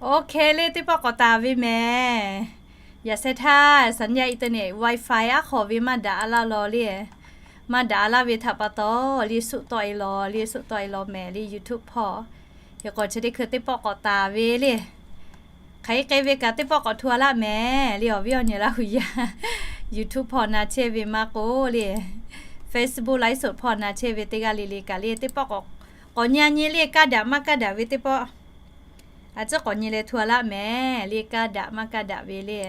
Ok le, teˇ pawˆ k'awꞈ taˍ ve mehˍ. Yaꞈ sheh htaˇ สัญญาณ internet wifi aˉ hk'aw ve maˇ daꞈ a laˇ law le. Maˇ daꞈ a laˇ ve htaꞈ pa taw le, suˆ tawˆ e law le, suˆ tawˆ e law mehˍ le, YouTube hpawˇ. Hk'e k'o chi teˇ hkui teˇ pawˆ k'awꞈ taˍ ve le. Hk'aˬ hk'e k'ai ve kaꞈ teˇ pawˆ k'awꞈ htu a laˇ mehˍ le, awˬ viˉ awˬ nyi Laˇ huˍ yaˇ YouTube hpawˇ na chehˇ ve maˇ k'oˆ le, Facebook ไลฟ์สด hpawˇ na chehˇ ve teˇ g'aˇ le le kaꞈ le, teˇ pawˆ k'awꞈ nyi a nyi le, kaˇ daꞈ maˇ kaˇ daꞈ ve teˇ pawˆ. A ciˉ k'awꞈ nyi leh htu a laˇ mehˍ le, kaˇ daꞈ maˇ kaˇ daꞈ ve le.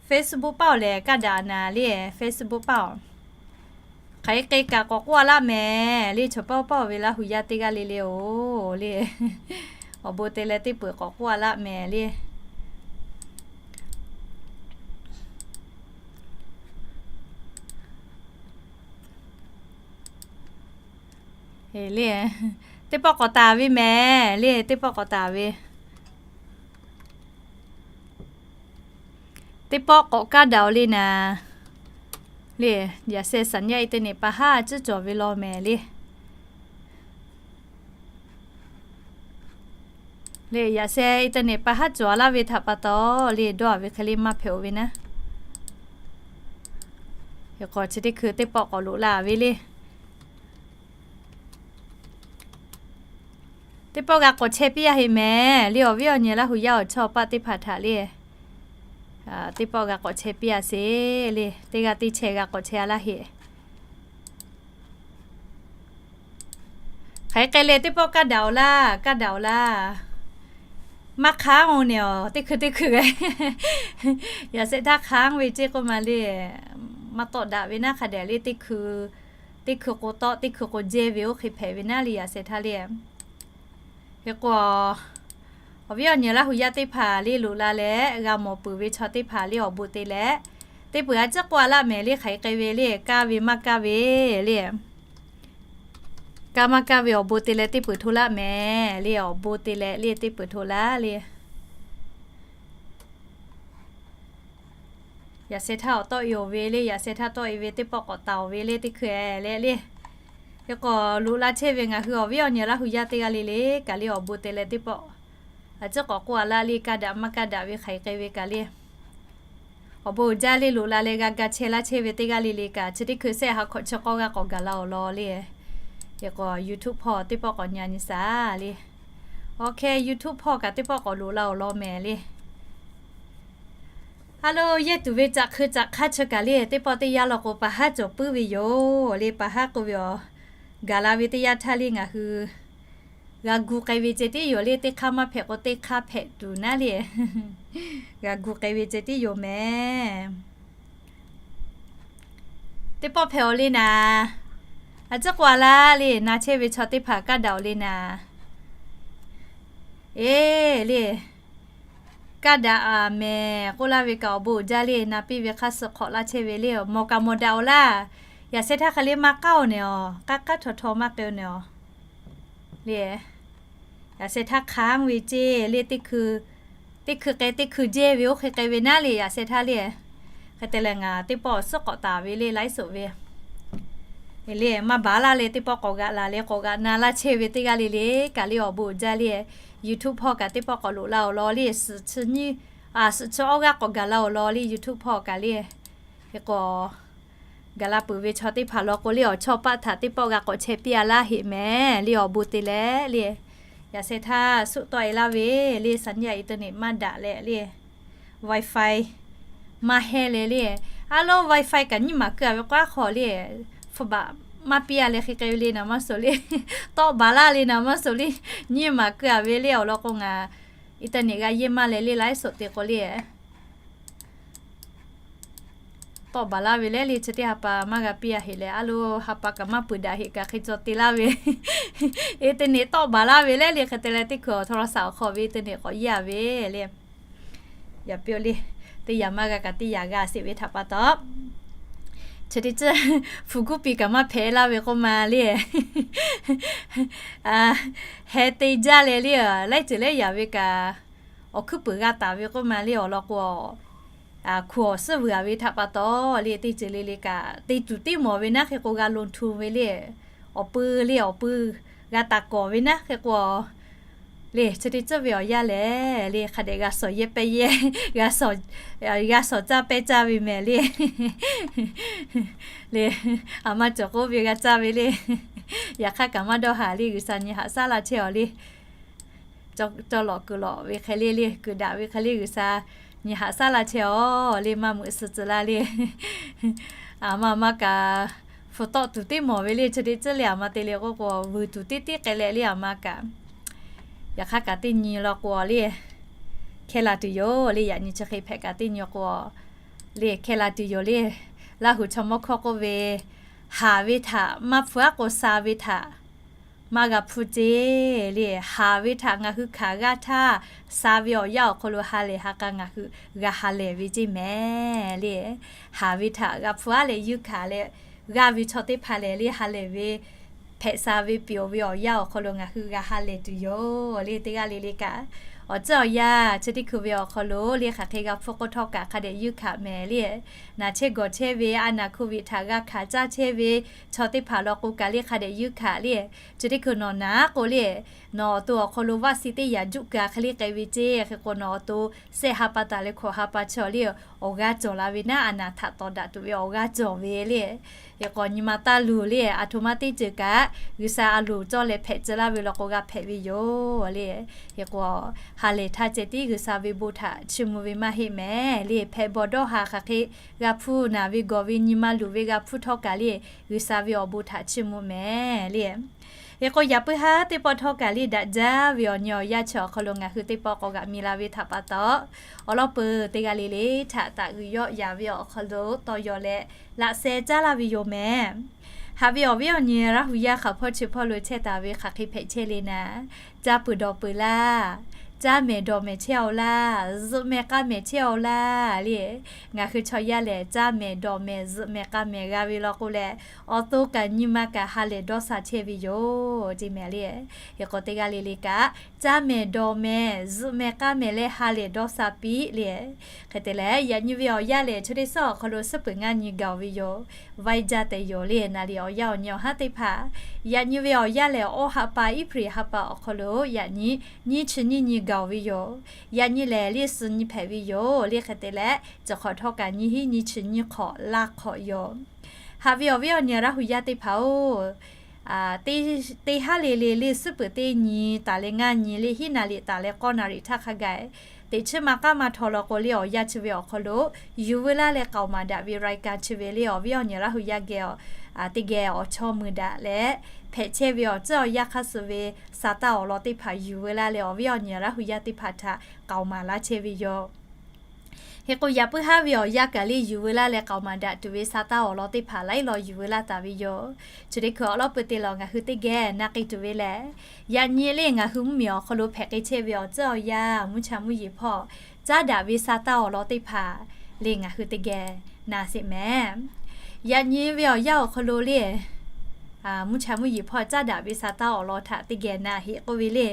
Facebook paˇ awˬ lehˬ kaˇ daꞈ naˍ le, Facebook paˇ awˬ. Hk'aˬ hk'e k'ai kaꞈ k'awꞈ k'oˆ a laˇ mehˍ le, chaw paˇ paˇ awˬ ve Laˇ huˍ yaˇ teˇ g'aˇ le le oˬ le. Awˬ bon te leh teˇ peuˬ k'awꞈ k'oˆ a laˇ mehˍ le. Le, teˇ pawˆ k'awꞈ taˍ ve mehˍ le, teˇ pawˆ k'awꞈ taˍ ve. Teˇ pawˆ k'awꞈ kaˇ daꞈ awˬ le naˍ le, yaꞈ sheh สัญญาณ internet pa haˉ ciˉ cawˬ ve law mehˍ le. Le, yaꞈ sheh internet pa haˉ cawˬ a laˇ ve htaꞈ pa taw le, dawˇ a ve hk'e le maˇ hpehꞈ oˬ ve naˉ. Hk'e k'o chi teˇ hkui teˇ pawˆ k'awꞈ loꞈ la ve le. Teˇ pawˆ g'a k'awꞈ chehˇ piˇ a heˆ mehˍ le, awˬ viˉ awˬ nyi Laˇ huˍ yaˇ awˬ chawˇ paˆ teˇ hpaˍ htaꞈ le. Teˇ pawˆ g'a k'awꞈ chehˇ piˇ a sheˍ le, teˇ g'aˇ teˇ chehˇ g'a k'awꞈ chehˇ a laˇ heˆ. Hk'aˬ hk'e k'ai leh teˇ pawˆ kaˇ daꞈ awˬ laˇ, kaˇ daꞈ awˬ laˇ. Maˇ hk'aˉ oˬ nehˬ awˬ, teˇ hkui teˇ hkui g'a. Yaꞈ sheh htaˇ hk'aˉ ve ceˇ k'oˆ ma le. Maˇ tawˆ daꞈ ve naˉ hk'a dehꞈ le, teˇ hkui, teˇ hkui k'o tawˆ, teˇ hkui k'o jehˇ ve oˇ hk'e hpehꞈ ve naˉ le, yaꞈ sheh htaˇ le. Hk'e k'o, awˬ viˉ awˬ nyi Laˇ huˍ yaˇ teˇ hpaˍ le loꞈ la leh g'a mawˬ peuˬ ve chaw teˇ hpaˍ le awˬ bon te leh, teˇ peuˬ a ciˉ k'oˆ a laˇ mehˍ le, hk'aˬ hk'e k'ai ve le, kaˇ ve maˇ kaˇ ve le. Kaˇ maˇ kaˇ ve awˬ bon te leh teˇ peuˬ hto laˇ mehˍ le, awˬ bon te leh le teˇ peuˬ hto laˇ le. Yaꞈ sheh htaˇ awˬ tawˆ e oˬ ve le, yaꞈ sheh htaˇ tawˆ e ve teˇ pawˆ k'awꞈ taˍ oˬ ve le, teˇ hkui e leh le. Hk'e k'o loꞈ la chehˇ ve ngaˬ hui awˬ viˉ awˬ nyi Laˇ huˍ yaˇ teˇ g'aˇ le le kaꞈ le awˬ bon te leh teˇ pawˆ a ciˉ k'awꞈ k'oˆ a laˇ le, kaˇ daꞈ maˇ kaˇ daꞈ ve hk'aˬ hk'e k'ai ve kaꞈ le. Awˬ bon uiˍ jaˇ le loꞈ la leh g'a ga chehˇ laˇ chehˇ ve teˇ g'aˇ le le kaꞈ, chi teˇ hkui sehˆ ha hkawꞈ chi k'awˇ g'a k'awꞈ gaˬ la awˬ lawn le. Hk'e k'o YouTube hpawˇ teˇ pawˆ k'awꞈ nyi a nyi shaˍ le. Ok, YouTube hpawˇ kaꞈ teˇ pawˆ k'awꞈ loꞈ la awˬ lawn mehˍ le. Aˉ lo, yehˇ tuˬ ve caꞈ hk'eu caꞈ hk'aˇ chi kaꞈ le, teˇ pawˆ teˇ yanˇ law k'o pa haˉ cawˬ puiˉ ve yoˬ le, pa haˉ k'oˆ ve awˬ, gaˬ la ve teˇ yanˇ htaˇ le ngaˬ hui g'a gu k'ai ve ceh tiˉ yoˬ le, teˇ hk'aˇ maˇ hpehꞈ k'o teˇ hk'aˇ hpehꞈ tuˬ naˉ le. G'a gu k'ai ve ceh tiˉ yoˬ mehˍ. Teˇ pawˆ hpehꞈ awˬ le naˍ. A ciˉ k'oˆ a laˇ le, na chehˇ ve chaw teˇ hpaˍ kaˇ daꞈ awˬ le naˍ. Eˬ le, kaˇ daꞈ a mehˍ k'oˆ laˇ ve kaꞈ awˬ bon uiˍ jaˇ le, na piˇ ve hk'aˇ suh hk'awꞈ laˇ chehˇ ve le, mawˬ kaꞈ mawˬ daꞈ awˬ laˇ. Yaꞈ sheh htaˇ hk'e le maˇ k'aˉ oˬ nehˬ awˬ, k'aˉ k'aˉ htaw htaw maˇ k'ai oˬ nehˬ awˬ le. Yaꞈ sheh htaˇ hk'aˉ ve ceˇ le, teˇ hkui, teˇ hkui k'ai teˇ hkui jehˇ ve oˇ hk'e k'ai ve naˉ le, yaꞈ sheh htaˇ le. Hk'e te leh ngaˬ teˇ pawˆ awˬ suhˉ k'awꞈ taˍ ve le, ไลฟ์สด ve le, maˇ baˬ laˇ le, teˇ pawˆ k'awꞈ g'aꞈ laˬ le, k'awꞈ g'aꞈ na laˇ chehˇ ve teˇ g'aˇ le le kaꞈ le awˬ bon uiˍ jaˇ le. YouTube hpawˇ kaꞈ teˇ pawˆ k'awꞈ loꞈ la awˬ lawn le, suhˍ chi nyiˇ, a, suhˍ chi awˇ g'aˇ k'awꞈ gaˬ la awˬ lawn le, YouTube hpawˇ kaꞈ le. Hk'e k'o gaˬ la peuˬ ve chaw teˇ hpaˍ law k'o le, awˬ chawˇ paˆ htaꞈ teˇ pawˆ g'a k'awꞈ chehˇ piˇ a laˇ heˆ mehˍ le, awˬ bon te leh le. Yaꞈ sheh htaˇ suhˆ tawˆ e laˇ ve le, สัญญาณ internet maˇ daꞈ leh le, wifi maˇ hehnˇ leh le. Aˉ lo, wifi kaꞈ nyiˇ maˬ keu a ve k'o aˉ hk'aw le, hpu baꞈ maˇ piˇ a leh hk'e k'ai ve le naˍ maˇ suhˍ le. Tawˆ baˬ laˇ le naˍ maˇ suhˍ le. Nyiˇ maˬ keu a ve le awˬ lawn k'o ngaˬ internet g'a yehˇ maˇ leh le, ไลฟ์สด te k'o le tawˆ baˬ laˇ ve leh le, chi teˇ ha pa maˇ g'a piˇ a heˆ leh, aˉ lo, ha pa kaꞈ maˇ peuˬ daꞈ heˆ kaꞈ hk'e caw te laˇ ve. Internet tawˆ baˬ laˇ ve leh le, hk'e te leh teˇ hkui awˬ โทรศัพท์ awˬ hk'aw ve internet k'awꞈ yeˇ a ve le. Yaꞈ piˇ le, teˇ yanˇ maˇ g'a kaꞈ teˇ yanˇ g'a sheˍ ve htaꞈ pa taw, chi teˇ ceuˬ hpu guˇ piˍ kaꞈ maˇ hpehꞈ laˇ ve k'oˆ ma le. Heh te jaˇ leh le, laiˉ ceuˬ laiˉ yaꞈ ve kaꞈ awˬ hkuiˉ puiˍ g'a taˍ ve k'oˆ ma le, awˬ lawn k'o hku awˬ suhˉ vuiˬ a ve htaꞈ pa taw le, teˇ ceuˬ le le kaꞈ te tuˬ teˇ mawˬ ve naˉ hk'e k'o g'a ลงทุน ve le, awˬ pui le awˬ pui g'a taˍ kawˍ ve naˉ hk'e k'o Le, chi teˇ tcuhˇ ve awˬ yanˇ lehˬ, le hk'a dehꞈ g'a shawˍ yehˇ pehˇ yehˇ, g'a shawˍ, g'a shawˍ caˇ pehˇ caˇ ve mehˍ le. Le, aˬ ma cawˬ k'oˆ ve g'a caˇ ve le. Yaꞈ hk'aˇ kaꞈ maˇ dawˇ haˍ le, G'uiˬsha nyi haꞈ shaˉ laˇ chehˇ awˬ le. Cawˇ lawꞈ kuiˬ lawꞈ ve hk'e le le, kuiˬ daꞈ ve hk'e le, G'uiˬsha nyi haꞈ shaˉ laˇ chehˇ awˬ le, maˇ meuꞈ suh tcuh laˇ le. Aˬ ma maˇ kaꞈ, hpu tawˆ tuˬ teˇ mawˬ ve le, chi teˇ tcuhˇ le aˬ ma te le k'oˆ k'o, vuiˬ tuˬ teˇ tiˉ k'ai leh le aˬ ma kaꞈ. Yaꞈ hk'aˇ kaꞈ teˇ nyi law k'o le, hkehˇ la tuˬ yoˬ le, yaꞈ nyi chi hk'e hpehꞈ kaꞈ teˇ nyi k'o le, hkehˇ la tuˬ yoˬ le. Laˇ huˍ chaw mawˇ hkawˇ k'oˆ ve, haˍ ve htaꞈ maˇ hpfuhˇ aˉ k'o, sha ve htaꞈ maˇ g'a hpfuhˇ ceˇ le. Haˍ ve htaꞈ ngaˬ hui hkanˍ g'aˇ htaˇ, sha ve awˬ yanˇ awˬ hk'aw lo ha lehˬ ha k'a ngaˬ hui g'a ha lehˬ ve ceˇ mehˍ le. Haˍ ve htaꞈ g'a hpfuhˇ aˉ leh yuˇ hkanˍ leh g'aˇ ve chaw teˇ hpaˍ lehˬ le, ha lehˬ ve hpehꞈ sha ve peuˬ ve awˬ yanˇ awˬ hk'aw lo ngaˬ hui g'a ha lehˬ tuˬ yoˬ le. Teˇ g'aˇ le le kaꞈ, awˬ tcuhˉ awˬ yanˇ chi teˇ hkui ve awˬ hk'aw lo le hk'aˬ hk'e g'a hpfuhˇ k'oˆ htawˇ kaꞈ hk'a dehꞈ yuˇ hkanˍ mehˍ le. Naˬ chehˇ gawˬ chehˇ ve, a naˬ hkuˇ ve htaꞈ g'a hkanˍ caˇ chehˇ ve chaw teˇ hpaˍ law k'o kaꞈ le hk'a dehꞈ yuˇ hkanˍ le. Chi teˇ hkui nawˬ naˍ k'o le, nawˬ awˬ to awˬ hk'aw lo vaˆ siˍ teˇ yaꞈ juˆ kaꞈ hk'e le k'ai ve ceˇ. Hk'e k'o nawˬ awˬ to shehˆ ha pa taˍ leh hkawꞈ ha pa chi awˬ le, awˬ g'aˇ cawˬ la ve naˉ, a naˬ htaꞈ tawˍ daꞈ tuˬ ve awˬ g'aˇ cawˬ ve le. Hk'e k'o nyi ma taˇ luˬ le, aˬ htoꞈ ma teˇ ceuˬ kaꞈ G'uiˬsha a loˍ cawˇ leh hpehꞈ tcuh laˇ ve law k'o g'a hpehꞈ ve yoˬ le. Hk'e k'o, ha lehˬ htaˇ ceh tiˉ G'uiˬsha ve bon htaꞈ chiˇ mvuh ve maˇ heˆ mehˍ le. Hpehꞈ bawˬ dawˇ haˍ hk'aˬ hk'e g'a hpfuhˇ, naˬ ve gawˬ ve nyi ma luˬ ve g'a hpfuhˇ htawˇ kaꞈ le, G'uiˬsha ve awˬ bon htaꞈ chiˇ mvuh mehˍ le. Hk'e k'o yaꞈ puiˉ haˉ teˇ pawˆ htawˇ kaꞈ le daꞈ jaˇ ve awˬ nyi awˬ yanˇ chi awˬ hk'aw lo ngaˬ hui teˇ pawˆ k'awꞈ g'aꞈ mi la ve htaꞈ pa taw, awˬ lawn peuˬ teˇ g'aˇ le le htaꞈ taꞈ g'uiˬ yawˆ yaˍ ve awˬ hk'aw lo tawˇ yaw leh laꞈ sheh caˉ laˇ ve yoˬ mehˍ. Haꞈ ve awˬ viˉ awˬ nyi Laˇ huˍ yaˇ hk'aˬ hpawˇ chi hpawˇ lo chehˇ taˍ ve hk'aˬ hk'e hpehꞈ chehˇ le naˍ, caˇ peuˬ dawˬ peuˬ laˇ, caˇ mehˍ dawˬ mehˍ chehˇ-oˆ laˇ, zuhꞈ mehˍ k'a mehˍ chehˇ-oˆ laˇ le. Ngaˬ hui chaw yaˇ lehˬ caˇ mehˍ dawˬ mehˍ zuhꞈ mehˍ k'a mehˍ g'a ve law k'o leh, awˬ to kaꞈ nyi ma kaꞈ ha lehˬ dawˇ sha chehˇ ve yoˬ ceˇ mehˍ le. Hk'e k'o teˇ g'aˇ le le kaꞈ caˇ mehˍ dawˬ mehˍ zuhꞈ mehˍ k'a mehˍ leh ha lehˬ dawˇ sha piˇ le. Hk'e te leh yaꞈ nyi ve awˬ yanˇ lehˬ chi teˇ suhˉ awˬ hk'aw lo suhˉ peuˬ ngaˇ nyi gaˬ-oˬ ve yoˬ. Vaiˇ jaˇ tehꞈ yoˬ le. Naˍ riˍ awˬ yanˇ awˬ nyi awˬ haˉ teˇ hpaˍ, yaꞈ nyi ve awˬ yanˇ lehˬ awˇ ha pa April ha pa awˬ hk'aw lo yaꞈ nyi nyiˇ chi nyiˇ nyi gaˬ-oˬ ve yoˬ. Yaꞈ nyi lehˬ le suhˍ nyi hpehꞈ ve yoˬ le. Hk'e te leh chi hk'awꞈ htawˇ kaꞈ nyiˇ hinˉ nyiˇ chi nyiˇ hk'awꞈ laˇ hk'awꞈ yoˬ. Haꞈ ve awˬ viˉ awˬ nyi Laˇ huˍ yaˇ teˇ hpaˍ-oˬ, teˇ haˉ le le le suhˉ peuˬ teˇ nyi taˍ leh ngaˇ nyi le hiˉ naˍ riˍ taˍ leh k'awˇ naˍ riˍ htaˇ hk'a gaˬ teꞈ chiˉ ma k'aˉ ma htaw law k'o le awˬ yanˇ chi ve awˬ hk'aw lo yuˬ veu laˇ leh k'aoˍ maˍ daꞈ ve รายการ chi ve le awˬ viˉ awˬ nyi Laˇ huˍ yaˇ geh teˇ geh awˬ chawˇ mui daꞈ leh hpehꞈ chehˇ ve awˬ tcuhˉ awˬ yanˇ hk'aˇ suh ve sa taˇ awˬ lawn teˇ hpaˍ yuˬ veu laˇ leh awˬ viˉ awˬ nyi Laˇ huˍ yaˇ teˇ hpaˍ htaꞈ k'aoˍ maˍ laˇ chehˇ ve yoˬ. Hk'e k'o yaꞈ puiˉ haˉ ve awˬ yanˇ kaꞈ le yuˬ veu laˇ leh k'aoˍ maˍ daꞈ tuˬ ve sa taˇ awˬ lawn teˇ hpaˍ laiˉ law yuˬ veu laˇ taˍ ve yoˬ. Chi teˇ hkui awˬ lawn peuˬ te lawˬ ngaˬ hui teˇ geh na k'ai tuˬ ve lehˬ, yaꞈ nyi le ngaˬ hui mvuhˇmiˬ awˬ hk'aw lo hpehꞈ k'ai chehˇ ve awˬ tcuhˉ awˬ yanˇ mvuhˇ cha mvuhˇ yeˬ hpawˇ caˉ daꞈ ve sa taˇ awˬ lawn teˇ hpaˍ le ngaˬ hui teˇ geh na sheˍ mehˍ. Yaꞈ nyi ve awˬ yanˇ awˬ hk'aw lo le mvuhˇ cha mvuhˇ yeˬ hpawˇ caˉ daꞈ ve sa taˇ awˬ lawn htaꞈ teˇ geh na heˆ k'oˆ ve le.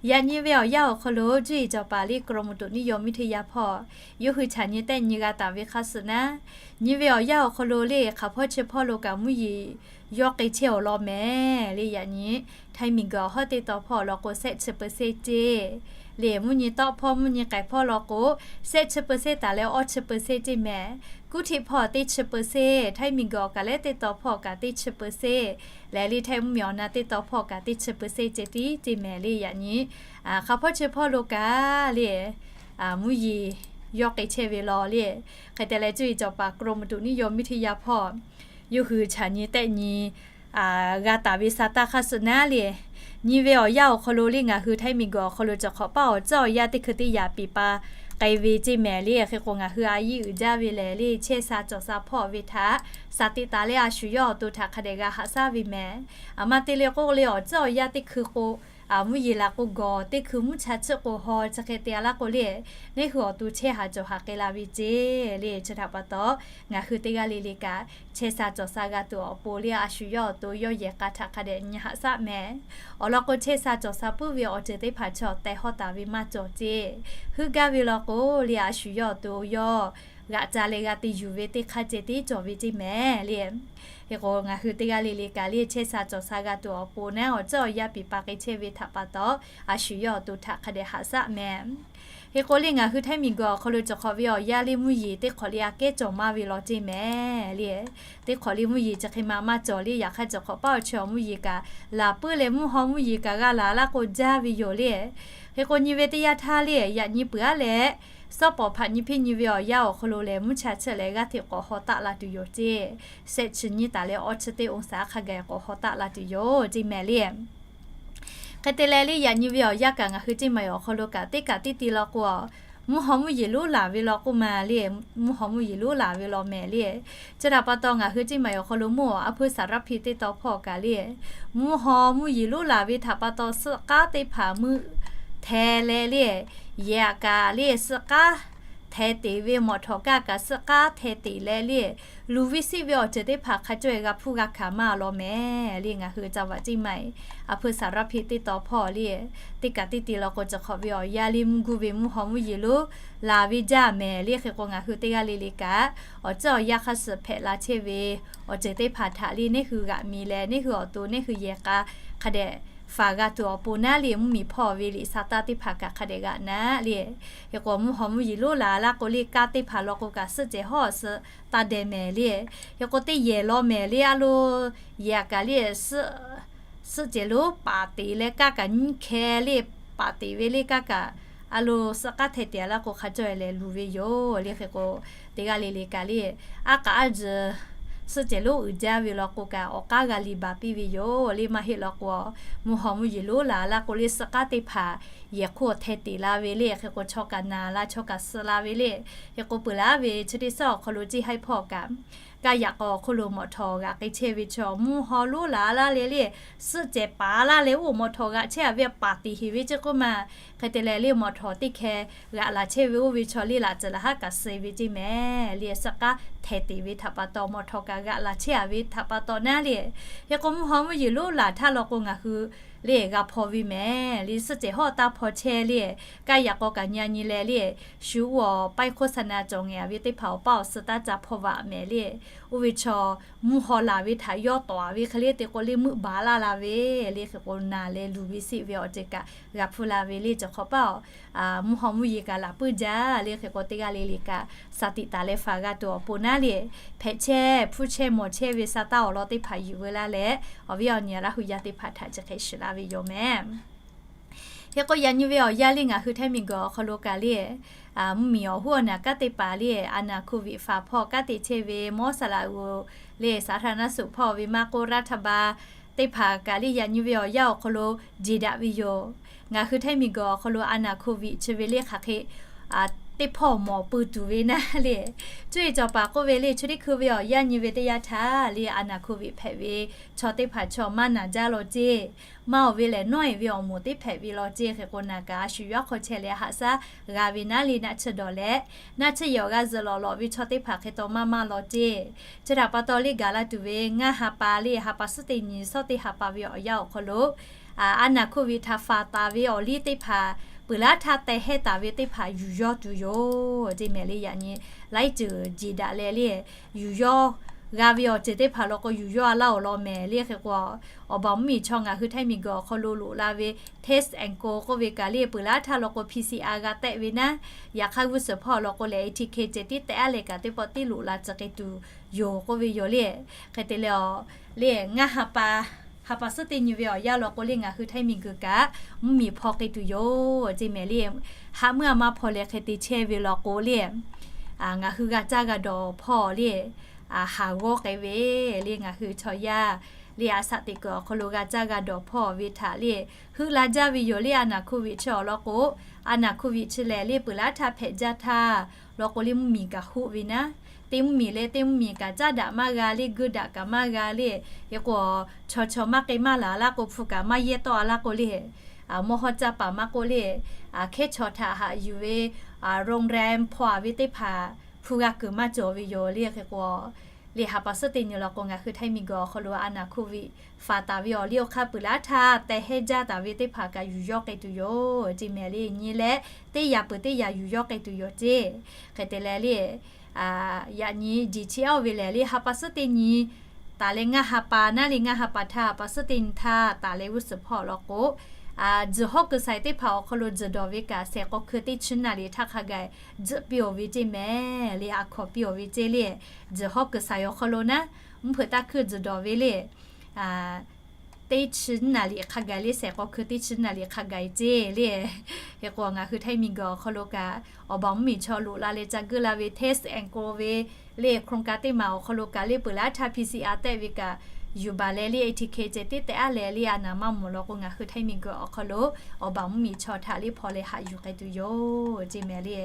Yaꞈ nyi ve awˬ yanˇ awˬ hk'aw lo cuˇ yiˍ cawˬ paˍ le กรมอุตุนิยมวิทยา hpawˇ yawˇ hui chaꞈ nyi tehˆ nyi g'a taˍ ve hk'aˇ suh naˉ, nyi ve awˬ yanˇ awˬ hk'aw lo le hk'aˬ hpawˇ chi hpawˇ lo kaꞈ mvuhˇ yeˬ yawˇ k'ai chehˇ awˬ lawn mehˍ le. Yaꞈ nyi htaiˇ miˬguiˬ awˬ hawˉ teˇ taw hpawˇ awˬ lawn k'o shehˆ chi เปอร์เซ็นต์ ceˇ le, mvuhˇ nyi tawˆ hpawˇ mvuhˇ nyi k'ai hpawˇ lawn k'o shehˆ chi เปอร์เซ็นต์ taˍ leh awˇ chi เปอร์เซ็นต์ ceˇ mehˍ. Kuˉ htiˆ hpawˇ teˇ chi เปอร์เซ็นต์, htaiˇ miˬguiˬ awˬ kaˬ leh teˇ taw hpawˇ kaꞈ teˇ chi เปอร์เซ็นต์ leh le htaiˇ mvuhˇmiˬ awˬ na teˇ taw hpawˇ kaꞈ teˇ chi เปอร์เซ็นต์ ceˇ tiˉ ceˇ mehˍ le. Yaꞈ nyi hk'aˬ hpawˇ chi hpawˇ lo kaꞈ le mvuhˇ yeˬ yawˇ k'ai chehˇ ve law le. Hk'e te leh cuˇ yiˍ cawˬ paˍ กรมอุตุนิยมวิทยา hpawˇ yawˇ hui chaꞈ nyi tehˆ nyi g'a taˍ ve sa taˇ hk'aˇ suh naˉ le, nyi ve awˬ yanˇ awˬ hk'aw lo le ngaˬ hui htaiˇ miˬguiˬ awˬ hk'aw lo cawˬ hk'awꞈ paˇ awˬ tcuhˉ awˬ yanˇ teˇ hkui teˇ yaꞈ piˍ pa k'ai ve ceˇ mehˍ le. Hk'e k'o ngaˬ hui a yiˉ uiˍ jaˇ ve lehˬ le chehˇ sha cawˬ sha hpawˇ ve htaꞈ shaˍ teꞈ taˍ leh a shu yawˇ awˬ to htaꞈ hk'a dehꞈ g'a haꞈ shaˉ ve mehˍ. Aˬ ma te le k'oˆ le awˬ tcuhˉ awˬ yanˇ teˇ hkui k'o mvuhˇ yeˬ laˬ k'o gawˬ, teˇ hkui mvuhˇ cha chiˇ k'o haw, chi hk'e te a laˇ k'o le neˇ hui awˬ to chehˇ haˍ cawˬ haˍ k'ai la ve ceˇ le. Chi htaꞈ pa taw ngaˬ hui teˇ g'aˇ le le kaꞈ chehˇ sha cawˬ sha g'a tuˬ awˬ pon le a shu yawˇ awˬ to yawˇ yehˬ k'a htaꞈ hk'a dehꞈ nyi haꞈ shaˉ mehˍ. Awˬ lawn k'o chehˇ sha cawˬ sha puiˉ ve awˬ ceuˬ teˇ hpaˍ chaw tehˬ hawˇ taˍ ve maˇ cawˬ ceˇ. Heuˆ gaˇ ve law k'o le a shu yawˇ awˬ to yawˇ g'aꞈ ca leh g'a te yuˬ ve teˇ hk'aˇ ceh tiˉ cawˬ ve ceˇ mehˍ le. Hk'e k'o, ngaˬ hui teˇ g'aˇ le le kaꞈ le chehˇ sha cawˬ sha g'a tuˬ awˬ pon naˉ, awˬ ceuˬ awˬ yanˇ piˍ pa k'e chehˇ ve htaꞈ pa taw, a shu yawˇ awˬ to htaꞈ hk'a dehꞈ haꞈ shaˆ mehˍ. Hk'e k'o le, ngaˬ hui htaiˇ miˬ guiˬ awˬ hk'aw lo cawˬ hk'awꞈ ve awˬ yanˇ le mvuhˇ yeˬ teˇ hk'awꞈ le aꞈ kehˉ cawˬ maˇ ve law ceˇ mehˍ le. Teˇ hk'awꞈ le mvuhˇ yeˬ chi hk'e ma maˇ cawˬ le, yaꞈ hk'aˇ cawˬ hk'awꞈ paˉ awˬ chi awˬ mvuhˇ yeˬ kaꞈ laˬ puiˉ leh, mvuhˇ haw mvuhˇ yeˬ kaꞈ g'a laˬ laˇ k'o jaˇ ve yoˬ le. Hk'e k'o, nyi ve teˇ yanˇ htaˇ le, yaꞈ nyi peuˬ aˉ leh, sawˉ pawˍ hpaꞈ nyi hpiˇ nyi ve awˬ yanˇ awˬ hk'aw lo lehˬ, mvuhˇ cha cheuˆ leh g'aˇ hteꞈ k'awꞈ haw taˆ la tuˬ yoˬ ceˇ. Shehˆ chi nyiˇ taˍ leh awˇ chi teˇ องศา hk'a gaˬ k'awꞈ haw taˆ la tuˬ yoˬ ceˇ mehˍ le. Hk'e te leh le, yaꞈ nyi ve awˬ yanˇ kaꞈ ngaˬ hui ceˇ maˬ awˬ hk'aw lo kaꞈ teˇ kaꞈ teˇ ti law k'o, mvuhˇ haw mvuhˇ yeˬ lonˉ laˬ ve law k'oˆ ma le, mvuhˇ haw mvuhˇ yeˬ lonˉ laˬ ve law mehˍ le. Chi htaꞈ pa taw, ngaˬ hui ceˇ maˬ awˬ hk'aw lo mvuhˇ awˬ aˉ hpuiˇ สารภาพ teˇ taw hpawˇ kaꞈ le, mvuhˇ haw mvuhˇ yeˬ lonˉ laˬ ve htaꞈ pa taw, suhˆ k'aˉ teˇ hpaˍ meuˆ hteh leh le, yehˬ aꞈ kaꞈ le suhˆ k'aˉ hteh teꞈ ve, mawꞈ htawˍ kaˇ kaꞈ suhˆ k'aˉ hteh teꞈ leh le, luˬ ve siˆ ve awˬ ceuˬ teˇ hpaˍ hk'a cawˇ-e g'a hpuˇ g'a hkanˍ maˇ law mehˍ le. Ngaˬ hui ca vaꞈ ceˇ maˬ aˉ hpuiˇ สารภาพ teˇ taw hpawˇ le, teˇ kaꞈ teˇ ti law k'o cawˬ hk'awꞈ ve awˬ yanˇ le mvuhˇ guˇ ve mvuhˇ haw mvuhˇ yeˬ lonˉ laˬ ve jaˇ mehˍ le. Hk'e k'o, ngaˬ hui teˇ g'aˇ le le kaꞈ awˬ ceuˬ awˬ yanˇ hk'a shuˍ hpehꞈ la chehˇ ve awˬ ceuˬ teˇ hpaˍ htaꞈ le, neˇ hui g'aꞈ mi leh neˇ hui awˬ to neˇ hui yehˬ k'a hk'a dehꞈ faˍ g'a tuˬ awˬ pon naˉ le, mvuhˇ miˬ hpawˇ ve liꞈ sa taˇ teˇ hpaˍ kaꞈ hk'a dehꞈ g'aꞈ naˉ le. Hk'e k'o, mvuhˇ haw mvuhˇ yeˬ lonˉ laˬ laˇ k'o le, kaˇ teˇ hpaˍ law k'o kaꞈ suhˆ cehˬ hawˉ suh taˇ deh mehˍ le. Hk'e k'o, teˇ yehˬ law mehˍ le, a lo yehˬ aꞈ kaꞈ le suhˆ cehˬ lonˉ paˍ teꞈ leh kaˇ kaꞈ nyiˇ hkeh le paˍ teꞈ ve le, kaˇ kaꞈ a lo suhˆ k'aˉ hteh teꞈ laˇ k'o hk'a cawˇ-e leh luˬ ve yoˬ le. Hk'e k'o, teˇ g'aˇ le le kaꞈ le, aˉ k'aꞈ aˉ tzuhˬ suhˆ cehˬ lonˉ uiˍ jaˇ ve law k'o kaꞈ awˬ k'aˉ g'a liꞈ baˬ piˇ ve yoˬ le. Maˇ heˆ law k'o, mvuhˇ haw mvuhˇ yeˬ lonˉ laˬ laˇ k'o le, suhˆ k'aˉ teˇ hpaˍ yehˬ hk'oˆ hteh teꞈ la ve le. Hk'e k'o, chaw kaꞈ naˬ la, chaw kaꞈ suh la ve le. Hk'e k'o, peuˬ laˇ ve chi teˇ suhˉ awˬ hk'aw lo ceˇ haiˉ hpawˇ kaꞈ, kaˇ yaꞈ k'aw awˬ hk'oˆ lo mawꞈ htawˍ g'aꞈ k'ai chehˇ ve chaw mvuhˇ haw lonˉ laˬ laˇ leh le, suhˆ cehˬ paˍ laˇ leh oˇ mawꞈ htawˍ g'aꞈ chehˇ a ve paˍ teꞈ heˍ ve ceˇ k'oˆ ma. Hk'e te leh le, mawꞈ htawˍ teˇ hkeh g'aꞈ laˬ chehˇ ve oˇ ve chaw le, laꞈ tcuhˍ laꞈ haˉ kaꞈ suh ve ceˇ mehˍ le. Suhˆ k'aˉ hteh teꞈ ve htaꞈ pa taw, mawꞈ htawˍ kaꞈ g'aꞈ laˬ chehˇ a ve htaꞈ pa taw naˉ le. Hk'e k'o, mvuhˇ haw mvuhˇ yeˬ lonˉ laˬ htaˇ law k'o ngaˬ hui le g'a hpaw ve mehˍ le. Suhˆ cehˬ hawˉ taˇ hpaw chehˇ le, kaˇ yaꞈ k'aw kaꞈ nyi a nyi leh le, shu oˇ awˬ paiˇ โฆษณา cawˬ ngeh a ve teˇ hpaˍ awˬ paˇ awˬ suh taˇ ca hpaw vaꞈ mehˍ le. Oˇ ve chaw mvuhˇ haw laˬ ve htaꞈ yawˇ tawˍ a ve hk'e le te k'o le, meuˆ baˬ laˇ la ve le. Hk'e k'o, naˬ leh luˬ ve siˆ ve awˬ ceuˬ kaꞈ g'a hpuˇ la ve le. Cawˬ hk'awꞈ paˇ mvuhˇ haw mvuhˇ yeˬ kaꞈ laˬ puiˉ jaˇ le. Hk'e k'o, teˇ g'aˇ le le kaꞈ สติ taˍ leh faˍ g'a tuˬ awˬ pon naˉ le, hpehꞈ chehˇ hpuˇ chehˇ mawˬ chehˇ ve sa taˇ awˬ lawn teˇ hpaˍ yuˬ veu laˇ leh, awˬ viˉ awˬ nyi Laˇ hu yaˇ teˇ hpaˍ htaꞈ chi hk'e shiˍ laˇ ve yoˬ mehˍ. Hk'e k'o, yaꞈ nyi ve awˬ yanˇ le ngaˬ hui htaiˇ miˬ guiˬ awˬ hk'aw lo kaꞈ le, mvuhˇ miˬ awˬ huˉ awˬ naˬ kanˉ te paˍ le, อาณาโควิด faˍ hpawˇ kanˉ te chehˇ ve มอสลาโอ le, สาธารณสุข hpawˇ ve maˇ k'oˆ รัฐบาล teˇ hpaˍ kaꞈ le, yaꞈ nyi ve awˬ yanˇ awˬ hk'aw lo jeˬ daꞈ ve yoˬ. Ngaˬ hui htaiˇ miˬ guiˬ awˬ hk'aw lo อาณาโควิด chi ve le hk'aˬ hk'e teˇ hpawˇ mawˬ pui tuˬ ve naˉ le, cuˇ yiˍ cawˬ paˍ k'oˆ ve le, chi teˇ hkui ve awˬ yanˇ nyi ve teˇ yanˇ htaˇ le, อาณาโควิด hpehꞈ ve chaw teˇ hpaˍ chaw maˇ naˬ jaˇ law ceˇ. Maˇ oˬ ve lehˬ, nawˉ eˍ ve awˬ moˍ teˇ hpehꞈ ve law ceˇ. Hk'e k'o, naˬ kaꞈ a shu yawˇ hk'aw chehˇ leh haꞈ shaˉ g'a ve naˉ le, naˆ tsuhˇ dawˬ leh naˆ tsuhˇ yehˬ awˬ g'a zuhꞈ lawꞈ lawꞈ ve chaw teˇ hpaˍ hk'e taw maˇ maˇ law ceˇ. Chi htaꞈ pa taw le, gaˬ la tuˬ ve ngaˇ ha pa le, ha pa suhˉ teˇ nyi shawˉ teˇ ha pa ve awˬ yanˇ awˬ hk'aw lo อาณาโควิด htaꞈ faˍ taˍ ve awˬ liˇ teˇ hpaˍ, peuˬ laˉ htaˇ teh hehnˇ taˍ ve teˇ hpaˍ yuˬ yawˇ tuˬ yoˬ ceˇ mehˍ le. Yaꞈ nyi laiˉ ceuˬ jeˬ daꞈ leh le, yuˬ yawˇ g'a ve awˬ ceuˬ teˇ hpaˍ law k'o, yuˬ yawˇ a laˇ awˬ lawn mehˍ le. Hk'e k'o, awˬ baˬ mvuhˇ miˬ chaw ngaˬ hui htaiˇ miˬ guiˬ awˬ hk'aw lo loꞈ la ve test and go k'oˆ ve kaꞈ le, peuˬ laˉ htaˇ law k'o, PCR g'a tehˆ ve naˉ, yaꞈ hk'aˇ g'uˇ suhˍ hpawˇ law k'o lehˬ, ATK ceh tiˉ tehˆ a leh kaꞈ teˇ pawˆ tiˉ loꞈ la tcuh k'ai tuˬ yoˬ k'oˆ ve yoˬ le. Hk'e te leh awˬ le, ngaˇ ha pa, ha pa suhˉ teˇ nyi ve awˬ yanˇ law k'o le, ngaˬ hui htaiˇ miˬ guiˬ kaꞈ mvuhˇ miˬ hpaw k'ai tuˬ yoˬ ceˇ mehˍ le. Haꞈ meuˇ a ma hpaw leh hk'e te chehˇ ve law k'o le, ngaˬ hui g'a caˇ g'a dawˬ hpawˇ le, haˍ g'awˇ k'ai ve le. Ngaˬ hui chaw yaˇ le, a shaꞈ teꞈ kuiˬ awˬ hk'aw lo g'a caˇ g'a dawˬ hpawˇ ve htaꞈ le, heuˆ la jaˇ ve yoˬ le. อาณาโควิด chi awˬ lawn k'o, อาณาโควิด chi lehˬ le, peuˬ laˉ htaˇ hpehꞈ jaˇ htaˇ law k'o le, mvuhˇ miˬ kaꞈ hoˆ ve naˉ, teˇ mvuhˇ miˬ leh teˇ mvuhˇ miˬ kaꞈ caˉ daꞈ maˇ g'a le, geuˆ daꞈ kaꞈ maˇ g'a le. Hk'e k'o, chaw chaw maˇ k'ai maˇ laˬ laˇ k'o, hpu kaꞈ maˇ yehˇ tawˆ a laˇ k'o le, mawˇ hawˇ caˇ paˍ maˇ k'oˆ le, hkehˉ chaw htaꞈ haꞈ yuˬ ve โรงแรม hpawˇ a ve teˇ hpaˍ hpu g'a kuiˬ maˇ cawˬ ve yoˬ le. Hk'e k'o, le ha pa suhˉ teˇ nyi law k'o, ngaˬ hui htaiˇ miˬ guiˬ awˬ hk'aw lo อาณาโควิด faˍ taˍ ve awˬ liˇ awˬ hk'aˇ peuˬ laˉ htaˇ teh hehnˇ jaˇ taˍ ve teˇ hpaˍ kaꞈ yuˬ yawˇ k'ai tuˬ yoˬ ceˇ mehˍ le. Nyi leh teˇ yaꞈ peuˬ teˇ yaꞈ yuˬ yawˇ k'ai tuˬ yoˬ ceˇ. Hk'e te leh le, yaꞈ nyi jeˬ chi awˇ ve lehˬ le, ha pa suhˉ teˇ nyi taˍ leh ngaˇ ha pa naˉ le, ngaˇ ha pa htaˇ ha pa suhˉ teˇ nyi htaˇ taˍ leh g'uˇ suhˍ hpawˇ law k'o, tzuhˬ hawˉ kuiˬ saiˍ teˇ hpaˍ awˬ hk'aw lo tzuhˬ dawˬ ve kaꞈ shehˍ k'aw hkui teˇ chi naˍ riˍ htaˇ hk'a gaˬ tzuhˆ piˇ-oˬ ve ceˇ mehˍ le, a hkawnˍ piˇ-oˬ ve ceˇ le. Tzuhˬ hawˉ kuiˬ saiˍ awˬ hk'aw lo naˉ, mvuhˇ hpeuꞈ taˇ hkuiˇ tzuhˬ dawˬ ve le, teˇ chi naˍ riˍ hk'a gaˬ le, shehˍ k'aw hkui teˇ chi naˍ riˍ hk'a gaˬ ceˇ le. Hk'e k'o ngaˬ hui Htaiˇ miˬguiˬ awˬ hk'aw lo kaꞈ awˬ baˬ mvuhˇmiˬ chaw loꞈ la leh ca geuˆ la ve Test and Go ve le, โครงการ teˇ maˬ awˬ hk'aw lo kaꞈ le peuˬ laˇ htaˇ P C R tehˆ ve kaꞈ yuˬ baˬ leh le, A T K ceh tiˉ tehꞈ aˉ leh le, a naˍ maˇ mawˬ law k'o ngaˬ hui Htaiˇ miˬguiˬ awˬ hk'aw lo awˬ baˬ mvuhˇmiˬ chaw htaꞈ le hpaw leh haꞈ yuˬ k'ai tuˬ yoˬ ceˇ mehˍ le.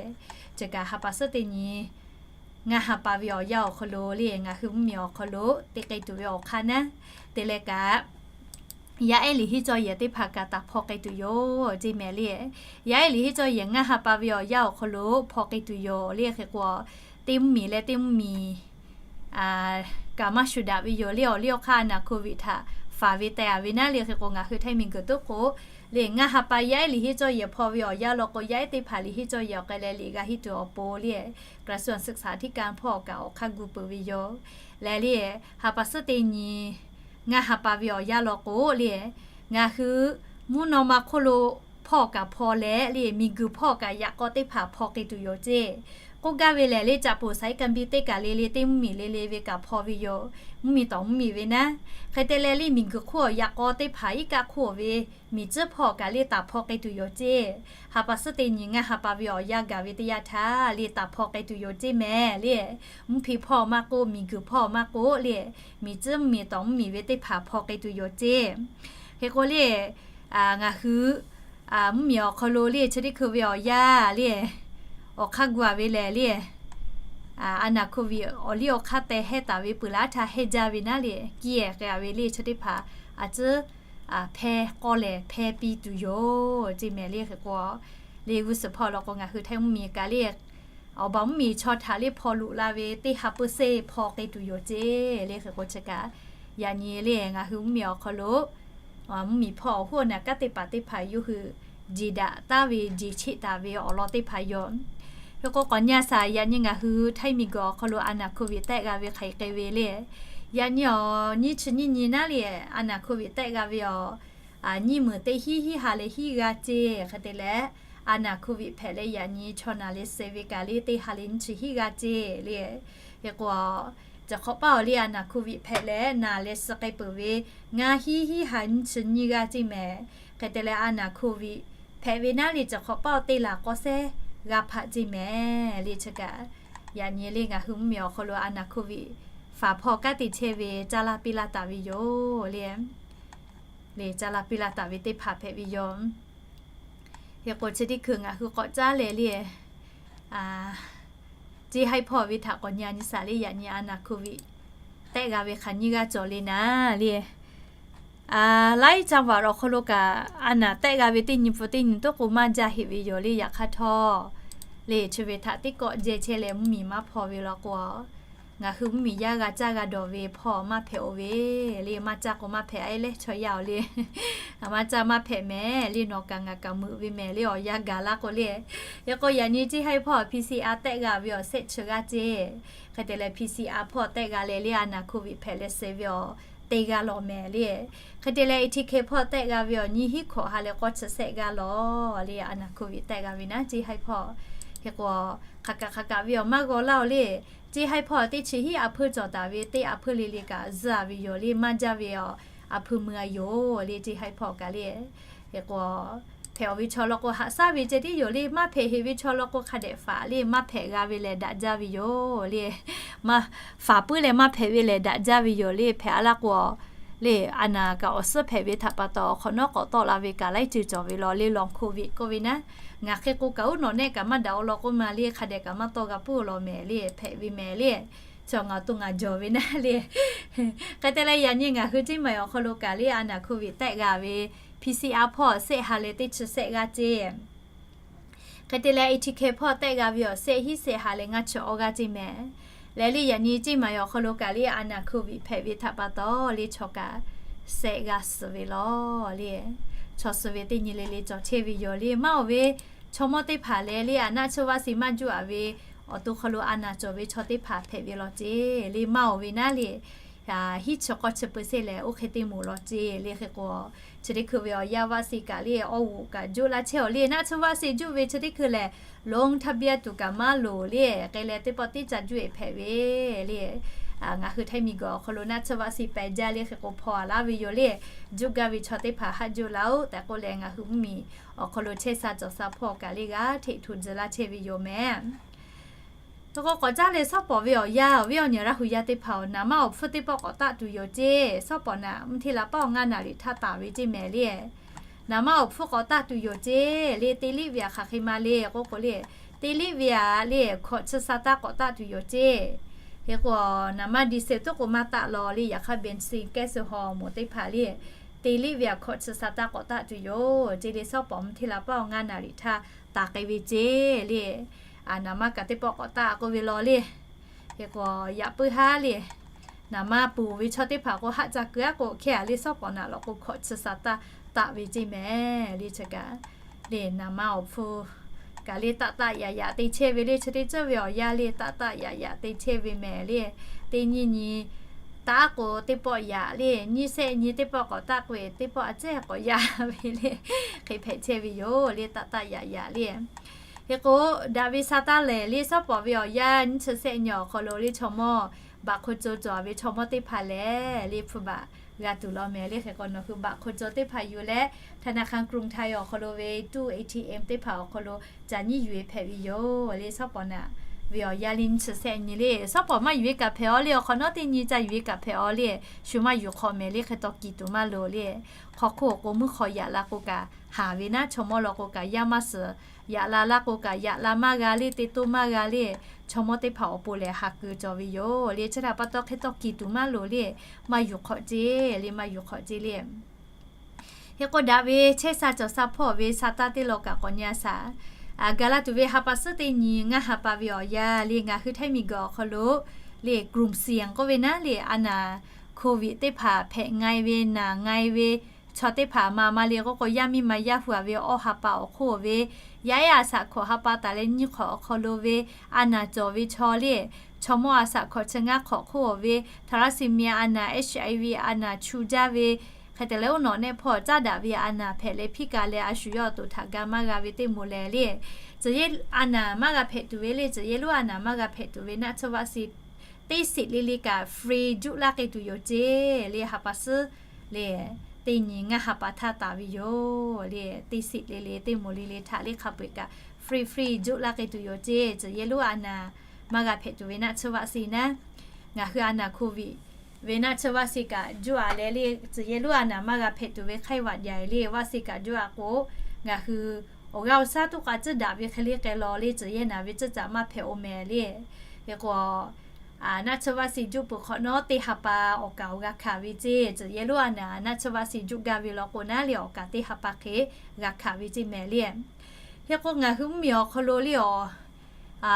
Chi kaꞈ ha pa suhˉ teˇ nyi ngaˇ ha pa ve awˬ yanˇ awˬ hk'aw lo le, ngaˬ hui mvuhˇmiˬ awˬ hk'aw lo te k'ai tuˬ ve awˬ hk'aˇ naˉ, te leh kaꞈ yaˇ ehˉ liꞈ henˇ cawˇ yehˬ teˇ hpaˍ kaꞈ taˍ hpaw k'ai tuˬ yoˬ ceˇ mehˍ le. Yaˇ ehˉ liꞈ henˇ cawˇ yehˬ ngaˇ ha pa ve awˬ yanˇ awˬ hk'aw lo hpaw k'ai tuˬ yoˬ le. Hk'e k'o, teˇ mvuhˇmiˬ leh teˇ mvuhˇmiˬ kaꞈ maˇ shuˍ daꞈ ve yoˬ le. Awˬ liˇ awˬ hk'aˇ a naˍ โควิด htaꞈ faˍ ve teh-a ve naˉ le. Hk'e k'o ngaˬ hui Htaiˇ miˬguiˬ tuˉ k'o le, ngaˇ ha pa yaˇ ehˉ liꞈ henˇ cawˇ yehˬ hpaw ve awˬ yanˇ law k'o, yaˇ ehˉ teˇ hpaˍ liꞈ henˇ cawˇ yehˬ awˬ k'ai leh liꞈ g'a hiˉ tuˬ awˬ pon le, กระทรวงศึกษาธิการ hpawˇ kaꞈ awˬ hk'aˇ gu peuˬ ve yoˬ. Leh le, ha pa suhˉ teˇ nyi ngaˇ ha pa ve awˬ yanˇ law k'o le, ngaˬ hui mvuhˇ naw ma hk'oˆ lo hpawˇ kaꞈ hpaw leh le, miˬguiˬ hpawˇ kaꞈ yaꞈ k'aw teˇ hpaˍ hpaw k'ai tuˬ yoˬ ceˇ. K'oˆ gaˇ ve lehˬ le, caꞈ poˬ สายการบิน teˇ kaꞈ le le, teˇ mvuhˇmiˬ le le ve kaꞈ hpaw ve yoˬ. Mvuhˇmiˬ tawˍ mvuhˇmiˬ ve naˉ, hk'e te leh le, miˬguiˬ hk'oˆ awˬ yaꞈ k'aw teˇ hpaˍ iˉ kaˆ hk'oˆ ve miˬ tcuhˉ hpawˇ kaꞈ le taˍ hpaw k'ai tuˬ yoˬ ceˇ. Ha pa suhˉ teˇ nyi ngaˇ ha pa ve awˬ yanˇ gaˬ ve teˇ yanˇ htaˇ le, taˍ hpaw k'ai tuˬ yoˬ ceˇ mehˍ le. Mvuhˇ hpe hpawˇ maˇ k'oˆ, miˬguiˬ hpawˇ maˇ k'oˆ le, miˬ tcuhˉ mvuhˇmiˬ tawˍ mvuhˇmiˬ ve teˇ hpaˍ hpaw k'ai tuˬ yoˬ ceˇ. Hk'e k'o le, ngaˬ hui mvuhˇmiˬ awˬ hk'aw lo le, chi teˇ hkui ve awˬ yanˇ le, awˬ hk'aˇ gu-a ve lehˬ le, a naˍ โควิด awˬ liˇ awˬ hk'aˇ teh hehˇ taˍ ve peuˬ laˇ htaˇ hehˇ jaˇ ve naˉ le, kiˇ-ehˍ k'ai-a ve le, chi teˇ hpaˍ a tcuhˉ hpehˇ k'awˇ lehˬ hpehˇ piˇ tuˬ yoˬ ceˇ mehˍ le. Hk'e k'o le, g'uˇ suhˍ hpawˇ law k'o ngaˬ hui Htaiˇ mvuhˇmiˬ kaꞈ le, awˬ baˬ mvuhˇmiˬ chaw htaꞈ le hpaw loꞈ la ve teˇ ha เปอร์เซ็นต์ hpaw k'ai tuˬ yoˬ ceˇ le. Hk'e k'o chi kaꞈ yaꞈ nyi le, ngaˬ hui mvuhˇmiˬ awˬ hk'aw lo mvuhˇmiˬ hpawˇ awˬ hoˉ awˬ naˬ kanˉ teˇ hpaˍ teˇ hpaˍ yawˇ hui jeˬ daꞈ taˍ ve, jeˬ cheˆ taˍ ve awˬ lawn teˇ hpaˍ yoˬ. Hk'e k'o k'awꞈ nyi-a shaˍ, yaꞈ nyi ngaˬ hui Htaiˇ miˬguiˬ awˬ hk'aw lo a naˍ โควิด tehˆ g'a ve hk'aˬ hk'e ve le, yaꞈ nyi awˬ nyiˇ chi nyiˇ nyi naˉ le, a naˍ โควิด tehˆ g'a ve awˬ nyiˇ meunˍ teˇ hiˉ hiˉ ha leh hiˉ g'aˇ ceˇ. Hk'e te leh, a naˍ โควิด hpehꞈ leh yaꞈ nyi chaw naˬ leh suh ve kaꞈ le teˇ ha leh nyiˇ chi hiˉ g'aˇ ceˇ le. Hk'e k'o, ciˬ hk'awꞈ paˇ awˬ le a naˍ โควิด hpehꞈ leh naˬ leh suh k'ai peuˬ ve ngaˇ hiˉ hiˉ ha nyiˇ chi nyiˇ g'aˇ ceˇ mehˍ. Hk'e te leh a naˍ โควิด hpehꞈ ve naˉ le, ciˬ hk'awꞈ paˇ awˬ teˇ laˬ k'awꞈ sehˉ g'a hpaꞈ ceˇ mehˍ le. Chi kaꞈ yaꞈ nyi le, ngaˬ hui mvuhˇmiˬ awˬ hk'aw lo a naˍ โควิด faˍ hpawˇ kanˉ te chehˇ ve caˇ laˇ piˇ laˇ taˍ ve yoˬ le. Le caˇ laˇ piˇ laˇ taˍ ve teˇ hpaˍ hpehꞈ ve yoˬ. Hk'e k'o chi teˇ hkui ngaˬ hui k'awꞈ caˉ leh le, ceˇ haiˉ hpawˇ ve htaꞈ k'awꞈ nyi-a nyi shaˍ le. Yaꞈ nyi a naˍ โควิด tehˆ g'a ve hk'aˬ nyiˇ g'aˇ cawˬ le naˉ le, laiˉ จังหวัด awˬ hk'aw lo kaꞈ a naˍ tehˆ g'a ve teˇ nyi pfuhˍ teˇ nyi tuˉ k'o maˇ jaˇ heˆ ve yoˬ le. Yaꞈ hk'aˇ htawˇ le, chi ve htaꞈ teˇ kawˆ jehˇ chehˇ leh mvuhˇmiˬ maˇ hpaw ve law k'o, ngaˬ hui mvuhˇmiˬ yaˇ g'a caˇ g'a dawˬ ve hpawˇ maˇ hpehꞈ-oˬ ve le. Maˇ caˇ k'o maˇ hpehꞈ-e leh chaw yaˇ-oˬ le. Maˇ caˇ maˇ hpehꞈ mehˍ le, nawˬ kaꞈ ngaˬ kaꞈ meuꞈ ve mehˍ le, awˬ yanˇ gaˬ laˇ k'o le. Hk'e k'o yaꞈ nyi ceˇ haiˉ hpawˇ PCR tehˆ g'a ve awˬ sehˆ chi g'aˇ ceˇ. Hk'e te leh PCR hpawˇ tehˆ g'a leh le, a naˍ โควิด hpehꞈ leh suh ve awˬ teˇ g'aˇ lawˬ mehˍ le. Hk'e te leh ATK hpawˇ tehˆ g'a ve awˬ nyiˇ hiˉ hkawꞈ ha leh k'awˇ chi sehˆ g'aˇ lawˬ le, a naˍ โควิด tehˆ g'a ve naˉ ceˇ haiˉ hpawˇ. Hk'e k'o, hk'aˬ kaꞈ hk'aˬ kaꞈ ve awˬ maˇ g'aw laˇ-oˬ le. Ceˇ haiˉ hpawˇ teˇ chi hiˉ a hpuiˇ cawˬ taˍ ve teˇ a hpuiˇ le le kaꞈ zuhˇ-a ve yoˬ le, maˇ jaˇ ve awˬ a hpuiˇ mui-a yoˬ le, ceˇ haiˉ hpawˇ kaꞈ le. Hk'e k'o, hpehꞈ-oˬ ve chaw law k'o haꞈ shaˉ ve ceh tiˉ yoˬ le, maˇ hpehꞈ heˆ ve chaw law k'o hk'a dehꞈ faˍ le, maˇ hpehꞈ g'a ve lehˬ daꞈ jaˇ ve yoˬ le. Maˇ faˍ puiˉ leh maˇ hpehꞈ ve lehˬ daꞈ jaˇ ve yoˬ le. Hpehꞈ-a laˇ k'o le, a naˍ kaꞈ awˬ suhˉ hpehꞈ ve htaꞈ pa taw awˬ hk'awꞈ nawˉ k'awꞈ tawˆ la ve kaꞈ laiˉ ceuˬ cawˬ ve law le, ลองโควิด k'oˆ ve naˉ. Ngaˬ hk'e k'o kaꞈ uˉ nawꞈ nehˆ kaꞈ maˇ daꞈ-oˬ law k'oˆ ma le, hk'a dehꞈ kaꞈ maˇ tawˆ g'a puiˉ-oˬ law mehˍ le, hpehꞈ ve mehˍ le. Chaw ngaˬ awˬ to ngaˬ jawˬ ve naˉ le. Hk'e te leh yaꞈ nyi ngaˬ hui ceˇ maˬ awˬ hk'aw lo kaꞈ le, a naˍ โควิด tehˆ g'a ve PCR hpawˇ sehˆ ha leh teˇ chi sehˆ g'aˇ ceˇ. Hk'e te leh ATK hpawˇ tehˆ g'a ve awˬ sehˆ hiˉ sehˆ ha leh ngaˇ chi awˇ g'aˇ ceˇ mehˍ. Leh le yaꞈ nyi ceˇ maˬ awˬ hk'aw lo kaꞈ le, a naˍ โควิด hpehꞈ ve htaꞈ pa taw le chaw kaꞈ sehˆ g'aˇ suh ve law le. Chaw suh ve teˇ nyi le le cawˬ chehˇ ve yoˬ le, maˇ-oˬ ve chaw mawˇ teˇ hpaˍ leh le, a naˆ tsuhˇ vaˆ si maˇ juˇ-a ve awˬ to hk'aw lo a naˍ cawˬ ve chaw teˇ hpaˍ hpehꞈ ve law ceˇ le, maˇ-oˬ ve naˉ le. hiˉ chi k'awˇ chi peu ceh lehˬ, oˇ hk'e teˇ moˍ law ceˇ le. Hk'e k'o, chi teˇ hkui ve awˬ yanˇ vaˆ seˍ kaꞈ le, awˬ g'uˬ kaꞈ juˆ laˇ chehˇ awˬ le, naˆ tsuhˇ vaˆ seˍ juˆ ve chi teˇ hkui lehˬ, lonˉ htaˇ biˇ tuˬ kaꞈ maˇ loˍ le. K'ai leh teˇ pawˆ teˇ ca juˆ-e hpehꞈ ve le. Ngaˬ hui htaiˇ miˬguiˬ awˬ hk'aw lo naˆ tsuhˇ vaˆ seˍ pehˬ jaˇ le. Hk'e k'o, hpaw a laˇ ve yoˬ le. Juˆ gaˇ ve chaw teˇ hpaˍ haˆ juˆ laˇ-oˆ tehꞈ k'oˆ leh, ngaˬ hui mvuhˇmiˬ awˬ hk'aw lo chehˇ sha cawˬ sha hpawˇ kaꞈ le g'aˇ hteꞈ hto tcuh laˇ chehˇ ve yoˬ mehˍ. Hk'e k'o, k'awꞈ caˉ leh shawˉ pawˍ ve awˬ yanˇ, awˬ viˉ awˬ nyi Laˇ hu yaˇ teˇ hpaˍ-oˬ, naˍ manˇ awˬ hpfuhˇ teˇ pawˆ k'awꞈ taˆ tuˬ yoˬ ceˇ. Shawˉ pawˍ naꞈ mvuhˇ hteˇ la paˉ awˬ ngaˇ naˍ riˍ htaˇ taˍ ve ceˇ mehˍ le. Naˍ manˇ awˬ hpfuhˇ k'awꞈ taˆ tuˬ yoˬ ceˇ le. Teˇ liˆ ve aꞈ hk'aˬ hk'e ma le k'oˆ k'o le, teˇ liˆ ve aꞈ le hkawꞈ chi sa taˇ k'awꞈ taˆ tuˬ yoˬ ceˇ. Hk'e k'o, naˍ manˇ diesel tuˉ k'o maˇ taˆ law le. Yaꞈ hk'aˇ bensin, gas, hawˬ moˍ teˇ hpaˍ le, teˇ liˆ ve aꞈ hkawꞈ chi sa taˇ k'awꞈ taˆ tuˬ yoˬ ceˇ le. Shawˉ pawˍ mvuhˇ hteˇ la paˉ awˬ ngaˇ naˍ riˍ htaˇ taˍ k'ai ve ceˇ le. Naˍ manˇ kaꞈ teˇ pawˆ k'awꞈ taˆ k'oˆ ve law le. Hk'e k'o, yaꞈ puiˉ haˉ le, naˍ manˇ ponˬ ve chaw teˇ hpaˍ k'o, haˆ ca kuiˬ aˉ k'o hkehˇ a le, shawˉ pawˍ naꞈ lawꞈ k'o hkawꞈ chi sa taˇ taˆ ve ceˇ mehˍ le. Chi kaꞈ le, naˍ manˇ awˬ hpfuhˇ kaꞈ le taˆ taˆ yaꞈ yaꞈ te chehˇ ve le. Chi teˇ ceuˬ ve awˬ yanˇ le, taˆ taˆ yaꞈ yaꞈ te chehˇ ve mehˍ le. Teˇ nyiˇ nyi taˆ k'o teˇ pawˆ yaꞈ le, nyiˇ shehˆ nyi teˇ pawˆ k'awꞈ taˆ k'o teˇ pawˆ a cehˇ k'awꞈ yaꞈ ve le. Hk'e hpehꞈ chehˇ ve yoˬ le, taˆ taˆ yaꞈ yaꞈ le. Hk'e k'o, daꞈ ve sa taˇ lehˬ le, shawˉ pawˍ ve awˬ yanˇ nyiˇ chi shehˆ nyi awˬ hk'aw lo le, chaw mawˇ baꞈ hk'o co cawˬ ve chaw mawˇ teˇ hpaˍ lehˬ le, hpu baꞈ g'a tuˬ law mehˍ le. Hk'e k'o, nawˬ hui baꞈ hk'o co teˇ hpaˍ yuˬ leh ธนาคารกรุงไทย awˬ hk'aw lo ve ตู้ A T M teˇ hpaˍ awˬ hk'aw lo ca nyiˇ yuˬ-e hpehꞈ ve yoˬ le. Shawˉ pawˍ naꞈ ve awˬ yanˇ le, nyiˇ chi shehˆ nyi le, shawˉ pawˍ maˇ yuˬ-e kaꞈ hpehꞈ-aw le. Awˬ hk'awꞈ nawˉ teˇ nyi ca yuˬ-e kaꞈ hpehꞈ-aw le. Shu maˇ yuˬ hk'awꞈ mehˍ le. Hk'e taw kiˬ tuˬ maˇ loˍ le. Hk'aw hk'oˆ awˬ k'o mvuhˇ hk'aw yaꞈ la k'o kaꞈ haˍ ve naˉ, chaw mawˇ law k'o kaꞈ yaˇ maˇ suhˍ, yaꞈ la laˇ k'o kaꞈ yaꞈ la maˇ g'a le, te toˇ maˇ g'a le. Chaw mawˇ teˇ hpaˍ awˬ pon lehˬ ha keu cawˬ ve yoˬ le. Chi htaꞈ pa taw hk'e taw kiˬ tuˬ maˇ loˍ le. Maˇ yuˬ hk'awꞈ ceˇ le, maˇ yuˬ hk'awꞈ ceˇ le. Hk'e k'o, daꞈ ve chehˇ sha cawˬ sha hpawˇ ve sa taˇ teˇ law kaꞈ k'awꞈ nyi-a shaˍ. Gaˬ la tuˬ ve ha pa suhˉ teˇ nyi ngaˇ ha pa ve awˬ yanˇ le, ngaˬ hui htaiˇ miˬguiˬ awˬ hk'aw lo le กลุ่มเสี่ยง k'oˆ ve naˉ le, a naˍ โควิด teˇ hpaˍ hpehꞈ nga-e ve, naˬ nga-e ve chaw teˇ hpaˍ ma ma le k'oˆ k'o, yaˇ miˇ ma yaˇ hu-a ve awˇ ha pa awˬ hk'oˆ ve, yaˇ ehˉ a shaꞈ hkawꞈ ha pa taˍ leh nyiˇ hk'awꞈ awˬ hk'aw lo ve a naˍ cawˬ ve chaw le, chaw mawˇ a shaꞈ hkawꞈ chi ngaˇ hk'awꞈ hk'oˆ ve, thaˍlaˇsiˍmiˍ a naˍ, H I V a naˍ chu jaˇ ve, hk'e te leh oˇ nawꞈ nehˆ hpawˇ caˉ daꞈ ve a naˍ hpehꞈ leh hpiˇ ka leh a shu yawˇ awˬ to htaꞈ ga maˇ g'a ve teˇ moˍ lehˬ le, tcuh yeˇ a naˍ maˇ g'a hpehꞈ tuˬ ve le, tcuh yeˇ lonˉ a naˍ maˇ g'a hpehꞈ tuˬ ve naˆ tsuhˇ vaˆ si teˇ siꞈ le le kaꞈ free juˆ laˇ k'ai tuˬ yoˬ ceˇ le. Ha pa suhˉ le teˇ nyi ngaˇ ha pa htaˇ taˍ ve yoˬ le. Teˇ siꞈ le le, teˇ moˍ le le htaꞈ le hk'a peu-eˬ kaꞈ free free juˆ laˇ k'ai tuˬ yoˬ ceˇ. Tcuh yeˇ lonˉ a naˍ maˇ g'a hpehꞈ tuˬ ve naˆ tsuhˇ vaˆ si naˉ, ngaˬ hui a naˍ โควิด ve naˆ tsuhˇ vaˆ si kaꞈ juˆ-a leh le, tcuh yeˇ lonˉ a naˍ maˇ g'a hpehꞈ tuˬ ve ไข้หวัดใหญ่ le vaˆ si kaꞈ juˆ-a k'o, ngaˬ hui awˬ g'aˇ awˬ shaˉ tuˉ k'a tcuhˉ daꞈ ve hk'e le k'ai law le, tcuh yeˇ naˍ ve tcuhˇ caꞈ maˇ hpehꞈ-o mehˍ le. Hk'e k'o, naˆ tsuhˇ vaˆ si juˆ peuˬ hk'awꞈ nawˉ teˇ ha pa awˬ kaˍ awˬ g'a hkanˍ ve ceˇ. Tcuh yeˇ lonˉ a naˍ naˆ tsuhˇ vaˆ si juˆ gaˇ ve law k'o naˉ le, awˬ kaˍ teˇ ha pa hk'e g'a hkanˍ ve ceˇ mehˍ le. Hk'e k'o, ngaˬ hui mvuhˇmiˬ awˬ hk'aw lo le awˬ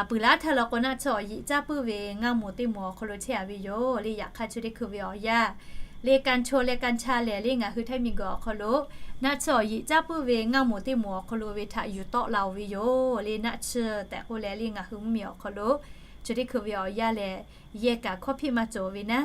puiˍ laˉ htaˇ law k'o, naˆ tsuhˇ awˬ yeꞈ caˇ puiˉ ve ngaˇ moˍ teˇ moˍ awˬ hk'aw lo chehˇ-a ve yoˬ le. Yaꞈ hk'aˇ chi teˇ hkui ve awˬ yanˇ le, กัญชง leh กัญชา lehˬ le, ngaˬ hui htaiˇ miˬguiˬ awˬ hk'aw lo naˆ tsuhˇ awˬ yeꞈ caˇ puiˉ ve ngaˇ moˍ teˇ moˍ awˬ hk'aw lo ve htaꞈ yuˬ tawˆ la-o ve yoˬ le. Naˆ tsuhˇ tehꞈ k'oˆ leh le, ngaˬ hui mvuhˇmiˬ awˬ hk'aw lo chi teˇ hkui ve awˬ yanˇ lehˬ, yehˇ kaꞈ hkawˇ hpiˆ maˇ cawˬ ve naˉ,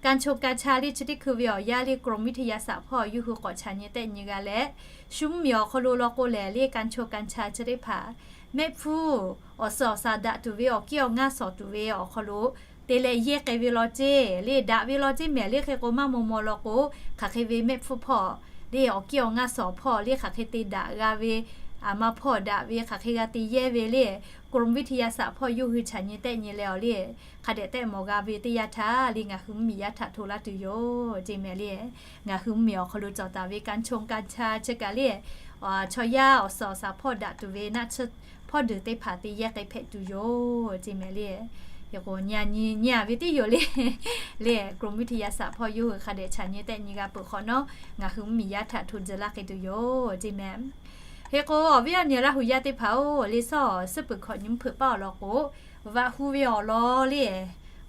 กัญชง กัญชา le chi teˇ hkui ve awˬ yanˇ le, กรมวิทยาศาสตร์ hpawˇ yawˇ hui k'awꞈ chaꞈ nyi tehˆ nyi g'a leh, shu mvuhˇmiˬ awˬ hk'aw lo law k'o lehˬ le, กัญชง กัญชา chi teˇ hpaˍ mehˆ hpfuhˇ awˬ suhˍ awˬ shaˍ daꞈ tuˬ ve, awˬ kiˇ awˬ ngaˇ shawˍ tuˬ ve awˬ hk'aw lo te leh yehˇ k'ai ve law ceˇ le. Daꞈ ve law ceˇ mehˍ le. Hk'e k'o, maˇ maw maw law k'o, hk'aˬ hk'e ve mehˆ hpfuhˇ hpawˇ le, awˬ kiˇ awˬ ngaˇ shawˍ hpawˇ le, hk'aˬ hk'e te daꞈ g'a ve, a ma hpawˇ daꞈ ve hk'aˬ hk'e g'a te yehˇ ve le, กรมวิทยาศาสตร์ hpawˇ yawˇ hui chaꞈ nyi tehˆ nyi leh awˬ le, hk'a dehꞈ tehˆ mawˬ g'a ve teˇ yanˇ htaˇ le, ngaˬ hui mvuhˇmiˬ yaˇ htaꞈ hto laˇ tuˬ yoˬ ceˇ mehˍ le. Ngaˬ hui mvuhˇmiˬ awˬ hk'aw lo cawˬ taˍ ve กัญชง กัญชา chi kaꞈ le, chaw yaˇ awˬ suhˍ awˬ shaˍ hpawˇ daꞈ tuˬ ve naˆ tsuhˇ hpawˇ deuˬ teˇ hpaˍ te yehˇ k'ai hpehꞈ tuˬ yoˬ ceˇ mehˍ le. Hk'e k'o, nyi nyi nyi-a ve teˇ yoˬ le. Le, กรมวิทยาศาสตร์ hpawˇ yawˇ hui hk'a dehꞈ chaꞈ nyi tehˆ nyi g'a peuˬ hk'awꞈ nawˉ, ngaˬ hui mvuhˇmiˬ yaˇ htaꞈ hto dzuh laˇ k'ai tuˬ yoˬ ceˇ mehˍ. Hk'e k'o, awˬ viˉ awˬ nyi Laˇ hu yaˇ teˇ hpaˍ-oˬ, le, suhˉ awˬ suhˉ peuˬ hkawꞈ nyi mvuhˇ hpeuꞈ paˉ awˬ lawn k'o, vaꞈ hu ve awˬ lawn le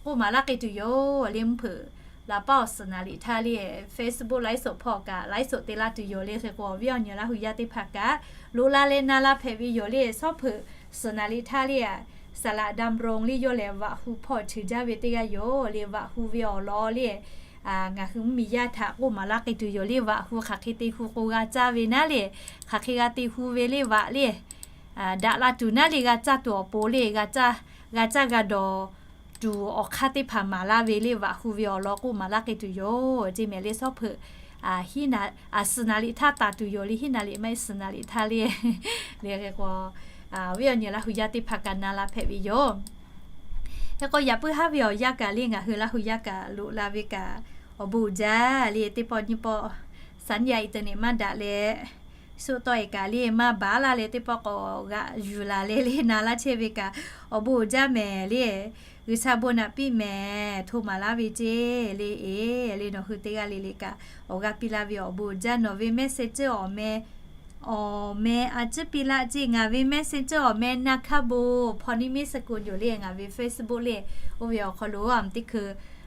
k'oˆ maˍ laˇ k'ai tuˬ yoˬ le. Mvuhˇ hpeuꞈ laˬ paˉ awˬ suhˍ naˍ liꞈ htaˇ le, Facebook ไลฟ์สด hpawˇ kaꞈ ไลฟ์สด te laˇ tuˬ yoˬ le. Hk'e k'o, awˬ viˉ awˬ nyi Laˇ hu yaˇ teˇ hpaˍ kaꞈ loꞈ la leh na la hpehꞈ ve yoˬ le. Suhˉ hpeuꞈ suhˍ naˍ liꞈ htaˇ le, สระดำรง le yawˇ lehˬ vaꞈ hu hpawˇ cheuˬ jaˇ ve teˇ g'aˇ yoˬ le. Vaꞈ hu ve awˬ lawn le, ngaˬ hui mvuhˇmiˬ yaˇ htaꞈ k'oˆ maˍ laˇ k'ai tuˬ yoˬ le. Vaꞈ hu hk'aˬ hk'e te hu k'o g'a caˇ ve naˉ le, hk'aˬ hk'e g'a te hu ve le vaꞈ le. Daꞈ la tuˬ naˉ le g'a caˇ tuˬ awˬ pon le, g'a caˇ g'a dawˬ tuˬ awˬ hk'aˇ teˇ hpaˍ maˍ laˇ ve le. Vaꞈ hu ve awˬ lawn k'oˆ maˍ laˇ k'ai tuˬ yoˬ. Ceˇ mehˍ le, shawˉ hpeuꞈ hiˉ naˍ, suhˍ naˍ liꞈ htaˇ taˍ tuˬ yoˬ le. Hiˉ naˍ liꞈ maˇ heˆ, suhˍ naˍ liꞈ htaˇ le. Le hk'e k'o, awˬ viˉ awˬ nyi Laˇ hu yaˇ teˇ hpaˍ kaꞈ na la hpehꞈ ve yoˬ. Hk'e k'o yaꞈ puiˉ haˉ ve awˬ yanˇ kaꞈ le, ngaˬ hui Laˇ hu yaˇ kaꞈ loꞈ la ve kaꞈ awˬ bon uiˍ jaˇ le. Teˇ pawˆ nyiˇ pawˆ สัญญาณอินเทอร์เน็ต maˇ daꞈ leh, suˆ tawˆ e kaꞈ le maˇ baˬ laˇ leh, teˇ pawˆ k'awꞈ g'aꞈ yuˬ laˬ leh le na laˇ chehˇ ve kaꞈ awˬ bon uiˍ jaˇ mehˍ le. G'uiˬsha bon naꞈ piˇ mehˍ, hto maˍ laˇ ve ceˇ le. E le, nawˬ hui teˇ g'aˇ le le kaꞈ awˬ g'aˇ piˇ laˇ ve awˬ bon uiˍ jaˇ. Nawˬ ve messenger awˬ meh, awˬ meh a ciˉ piˇ laˇ ceˇ. Ngaˬ ve messenger awˬ meh na hkaˇ bon hpaw ni miˉ สกุล yoˬ le. Ngaˬ ve Facebook le, oˇ ve awˬ hk'aw lo a teˇ hkui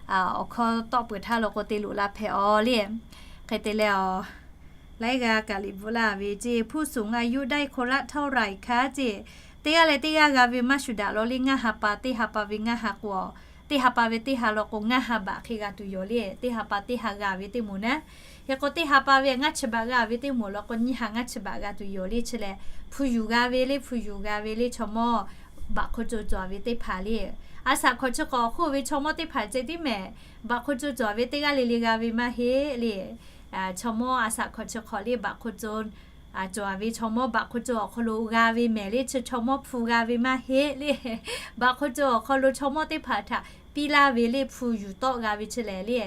awˬ hkawˇ tawˆ peuˬ htaˇ law k'o te loꞈ la hpehꞈ aw le. Hk'e te leh a, laiˉ g'aˇ kaꞈ liꞈ bvuhꞈ laˇ ve ceˇ. ผู้สูงอายุได้คนละเท่าไหร่คะ ceˇ. Teˇ g'aˇ leh teˇ g'aˇ g'a ve maˇ shuˍ daꞈ law le. Ngaˇ ha pa, teˇ ha pa ve ngaˇ ha k'o, teˇ ha pa ve teˇ ha law k'o ngaˇ ha baꞈ hk'e g'a tuˬ yoˬ le. Teˇ ha pa teˇ ha g'a ve teˇ moˍ naˉ, hk'e k'o teˇ ha pa ve ngaˇ chi baꞈ g'a ve teˇ moˍ law k'o nyiˇ ha ngaˇ chi baꞈ g'a tuˬ yoˬ le. Chi leh hpu yuˬ g'a ve le, hpu yuˬ g'a ve le, chaw mawˇ baꞈ hk'oˆ co cawˬ ve teˇ hpaˍ le. A shaꞈ hkawꞈ chi hk'awꞈ awˬ hk'oˆ ve chaw mawˇ teˇ hpaˍ ceh tiˉ mehˍ. Baꞈ hk'oˆ co cawˬ ve teˇ g'aˇ le le g'a ve maˇ heˆ le. Chaw mawˇ a shaꞈ hkawꞈ chi hk'awꞈ le baꞈ hk'oˆ co cawˬ ve, chaw mawˇ baꞈ hk'oˆ co awˬ hk'aw lo g'a ve mehˍ le. Chi chaw mawˇ hpu g'a ve maˇ heˆ le. Baꞈ hk'oˆ co awˬ hk'aw lo chaw mawˇ teˇ hpaˍ htaꞈ piˇ laˇ ve le, hpu yuˬ tawˆ g'a ve chi lehˬ le,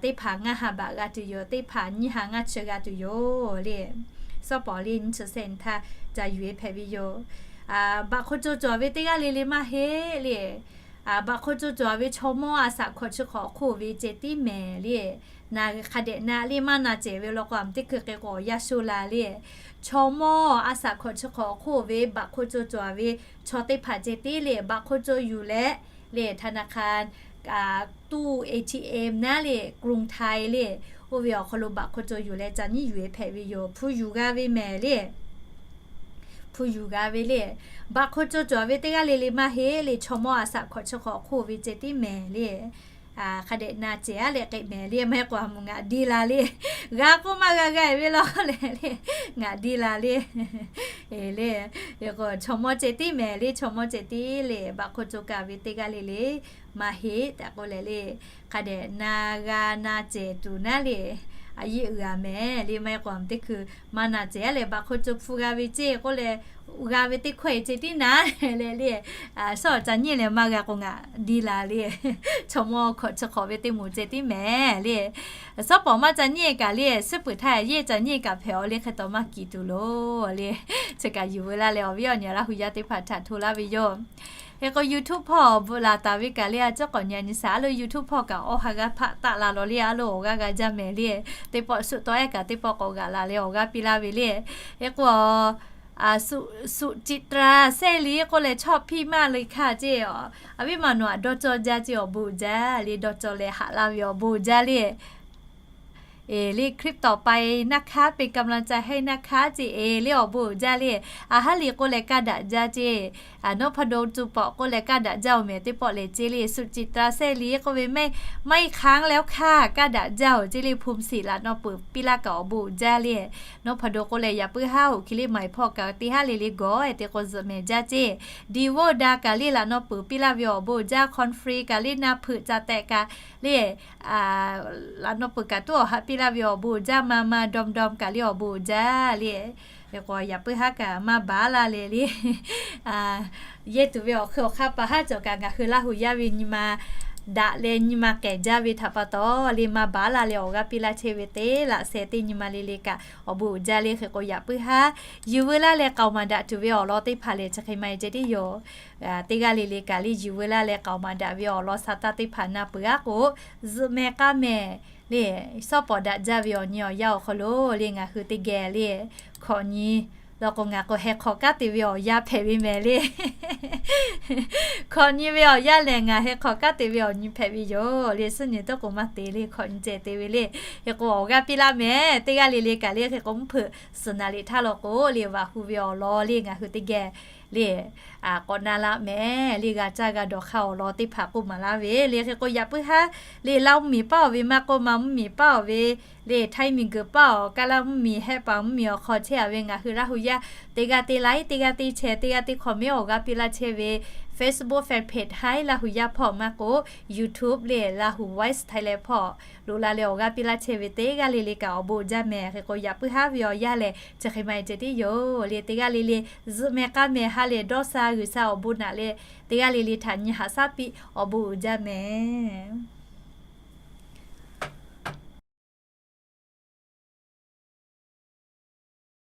teˇ hpaˍ ngaˇ ha baꞈ g'a tuˬ yoˬ, teˇ hpaˍ nyiˇ ha ngaˇ chi g'a tuˬ yoˬ le. Shawˉ pawˍ le nyiˇ chi sehˍ nyi htaˇ ca yuˬ e hpehꞈ ve yoˬ. Baꞈ hk'oˆ co cawˬ ve teˇ g'aˇ le le maˇ heˆ le. Baꞈ hk'oˆ co cawˬ ve chaw mawˇ a shaꞈ hkawꞈ chi hk'awꞈ awˬ hk'oˆ ve ceh tiˉ mehˍ le. Na hk'a dehꞈ na le maˇ na cehˬ ve law k'o a teˇ hkui hk'e k'o awˬ yaˇ sho la le. Chaw mawˇ a shaꞈ hkawꞈ chi hk'awꞈ awˬ hk'oˆ ve baꞈ hk'oˆ co cawˬ ve chaw teˇ hpaˍ ceh tiˉ le baꞈ hk'oˆ co yuˬ leh le ธนาคาร ตู้ เอทีเอ็ม naˉ le, กรุงไทย le, oˇ ve awˬ hk'aw lo baꞈ hk'oˆ co yuˬ leh ca nyiˉ yuˬ e hpehꞈ ve yoˬ. Hpu yuˬ g'a ve mehˍ le. Hpu yuˬ g'a ve le. Baꞈ hk'oˆ co cawˬ ve teˇ g'aˇ le le maˇ heˆ le. Chaw mawˇ a shaꞈ hkawꞈ chi hk'awꞈ awˬ hk'oˆ ve ceh tiˉ mehˍ le. Hk'a dehꞈ na cehˬ a leh k'ai mehˍ le. Maˇ heˆ k'o a moˍ ngaˬ diˇ la le. G'a k'oˆ maˇ g'a g'a ve law le le, ngaˬ diˇ la le. E le, k'o chaw mawˇ ceh tiˉ mehˍ le. Chaw mawˇ ceh tiˉ le baꞈ hk'oˆ co kaˬ ve teˇ g'aˇ le le maˇ heˆ tehꞈ k'oˆ leh le. Hk'a dehꞈ na g'a na cehˬ tuˬ naˉ le, a yeˇ uiˍ a mehˍ le. Maˇ heˆ k'o a moˍ teˇ hkui maˇ na cehˬ a leh baꞈ hk'oˆ co hpu g'a ve ceˇ k'oˆ leh, g'a ve teˇ hkawehˇ ceh tiˉ naˉ le le. Shawˉ ca nyiˇ leh maˇ g'a k'o ngaˬ diˇ la le. Chaw mawˇ hkawꞈ chi hk'awꞈ ve teˇ moˍ ceh tiˉ mehˍ le. Shawˉ pawˍ maˇ ca nyiˇ kaꞈ le, suhˉ peuˬ htaˇ yeˇ ca nyiˇ kaꞈ hpehꞈ aw le. Hk'e taw maˇ kiˍ tuˬ loˬ le. Chi kaꞈ yuˬ veu laˇ leh awˬ viˉ awˬ nyi Laˇ hu yaˇ teˇ hpaˍ htaꞈ hto laˇ ve yoˬ. Hk'e k'o YouTube hpawˇ bvuhꞈ laˬ taˍ ve kaꞈ le, a ciˉ k'awꞈ nyi a nyi shaˍ a lo YouTube hpawˇ kaꞈ awˬ ha g'a hpaˆ taˆ la law le. A lo awˬ g'aˇ g'a jaˇ mehˍ le. Teˇ pawˆ suˆ tawˆ ehˉ kaꞈ teˇ pawˆ k'awꞈ g'aꞈ la leh awˬ g'aˇ piˇ laˇ ve le. Hk'e k'o สุจิตรา แซ่ลี k'oˆ leh ชอบพี่มากเลยค่ะ ceˇ. A viˉ ma nawˬ htaꞈ dawˇ cawˇ jaˇ ceˇ, awˬ bon uiˍ jaˇ le. Dawˇ cawˇ leh haꞈ laˇ ve awˬ bon uiˍ jaˇ le. E le, คลิปต่อไปนะคะ เป็นกำลังใจให้นะคะ ceˇ. E le, awˬ bon uiˍ jaˇ le. A haˉ le k'oˆ leh kaˇ daꞈ jaˇ ceˇ. Nawˉ hpa do tu pawꞈ k'oˆ leh kaˇ daꞈ jaˇ awˬ mehˍ teˇ pawˆ lehˬ ceˇ le. สุจิตรา แซ่ลี k'oˆ ve ไม่ค้างแล้วค่ะ kaˇ daꞈ jaˇ oˬ ceˇ le. ภูมิสิริ laꞈ naw peuˬ piˇ laˇ kaꞈ awˬ bon uiˍ jaˇ le. Nawˉ hpa do k'oˆ leh yaꞈ puiˉ haˉ hoꞈ hki le maˍ e hpawˇ kaꞈ teˇ haˉ le le gawˬ e te k'o zuhꞈ mehˍ jaˇ ceˇ. Diˍ voˇ daꞈ kaꞈ le laꞈ naw peuˬ piˇ laˇ ve awˬ bon uiˍ jaˇ. Conference kaꞈ le na hpeuꞈ ca tehꞈ kaꞈ le laꞈ naw peuˬ kaꞈ tuˉ awˬ haꞈ piˇ laˇ ve awˬ bon uiˍ jaˇ. Ma ma dawˇ dawˇ kaꞈ le awˬ bon uiˍ jaˇ le. Hk'e k'o yaꞈ puiˉ haˉ kaꞈ maˇ baˬ laˇ leh le, yehˇ tuˬ ve awˬ hk'ui awˬ hk'aˇ pa haˉ cawˬ kaꞈ ngaˬ hui Laˇ hu yaˇ ve nyi ma daꞈ leh nyi ma k'ehˬ jaˇ ve htaꞈ pa taw le maˇ baˬ laˇ leh awˬ g'aˇ piˇ laˇ chehˇ ve teˇ laꞈ sheh teˇ nyi ma le le kaꞈ awˬ bon uiˍ jaˇ le. Hk'e k'o yaꞈ puiˉ haˉ yuˬ veu laˇ leh k'aoˍ maˍ daꞈ tuˬ ve awˬ lawn teˇ hpaˍ lehˬ chi hk'e maˇ heˆ ceh tiˉ yoˬ. Teˇ g'aˇ le le kaꞈ le yuˬ veu laˇ leh k'aoˍ maˍ daꞈ ve awˬ lawn sa taˇ teˇ hpaˍ na peuˬ aˉ k'o, zuhꞈ meh k'aˇ meh le, shawˉ pawˍ daꞈ jaˇ ve awˬ nyi awˬ yanˇ awˬ hk'aw lo le ngaˬ hui teˇ geh le hkawꞈ nyi Law k'o, ngaˬ k'o heh hk'awꞈ kanˉ te ve awˬ yanˇ hpehꞈ ve mehˍ le. Hkawꞈ nyi ve awˬ yanˇ lehˬ, ngaˬ heh hk'awꞈ kanˉ te ve awˬ nyi hpehꞈ ve yoˬ le. Suhˉ nyi teˇ k'o maˇ te le, hkawꞈ nyi ceh te ve le. Hk'e k'o, awˬ g'aˇ piˇ laˇ mehˍ. Teˇ g'aˇ le le kaꞈ le, hk'e k'o mvuhˇ hpeuꞈ suhˍ naˍ liꞈ htaˇ law k'o le, vaꞈ hu ve awˬ lawn le ngaˬ hui teˇ geh le k'awꞈ na laˇ mehˍ le. G'a caˇ g'a dawˬ hk'aˇ awˬ lawn teˇ hpaˍ k'oˆ maˍ laˇ ve le. Hk'e k'o, yaꞈ puiˉ haˉ le, Laˇ mvuhˇmiˬ paˉ awˬ ve maˇ k'oˆ, Manˇ mvuhˇmiˬ paˉ awˬ ve le, Htaiˇ miˬguiˬ paˉ awˬ, Kaˇlaˇ mvuhˇmiˬ, Hehˆ paˍ mvuhˇmiˬ awˬ hk'aw chehˇ a ve ngaˬ hui Laˇ hu yaˇ teˇ g'aˇ te like, teˇ g'aˇ te share, teˇ g'aˇ te comment awˬ g'aˇ piˇ laˇ chehˇ ve Facebook fan page haiˉ Laˇ hu yaˇ hpawˇ maˇ k'oˆ, YouTube le Laˇ hu Voice Thailand hpawˇ loꞈ la leh awˬ g'aˇ piˇ laˇ chehˇ ve teˇ g'aˇ le le kaꞈ awˬ bon uiˍ jaˇ mehˍ. Hk'e k'o, yaꞈ puiˉ haˉ ve awˬ yanˇ lehˬ, chi hk'e maˇ heˆ ceh tiˉ yoˬ le. Teˇ g'aˇ le le zuhꞈ meh k'aˇ meh ha lehˬ dawˇ sha g'uiˬ sha awˬ bon naꞈ leh, teˇ g'aˇ le le htaꞈ nyi haꞈ shaˉ piˇ awˬ bon uiˍ jaˇ mehˍ.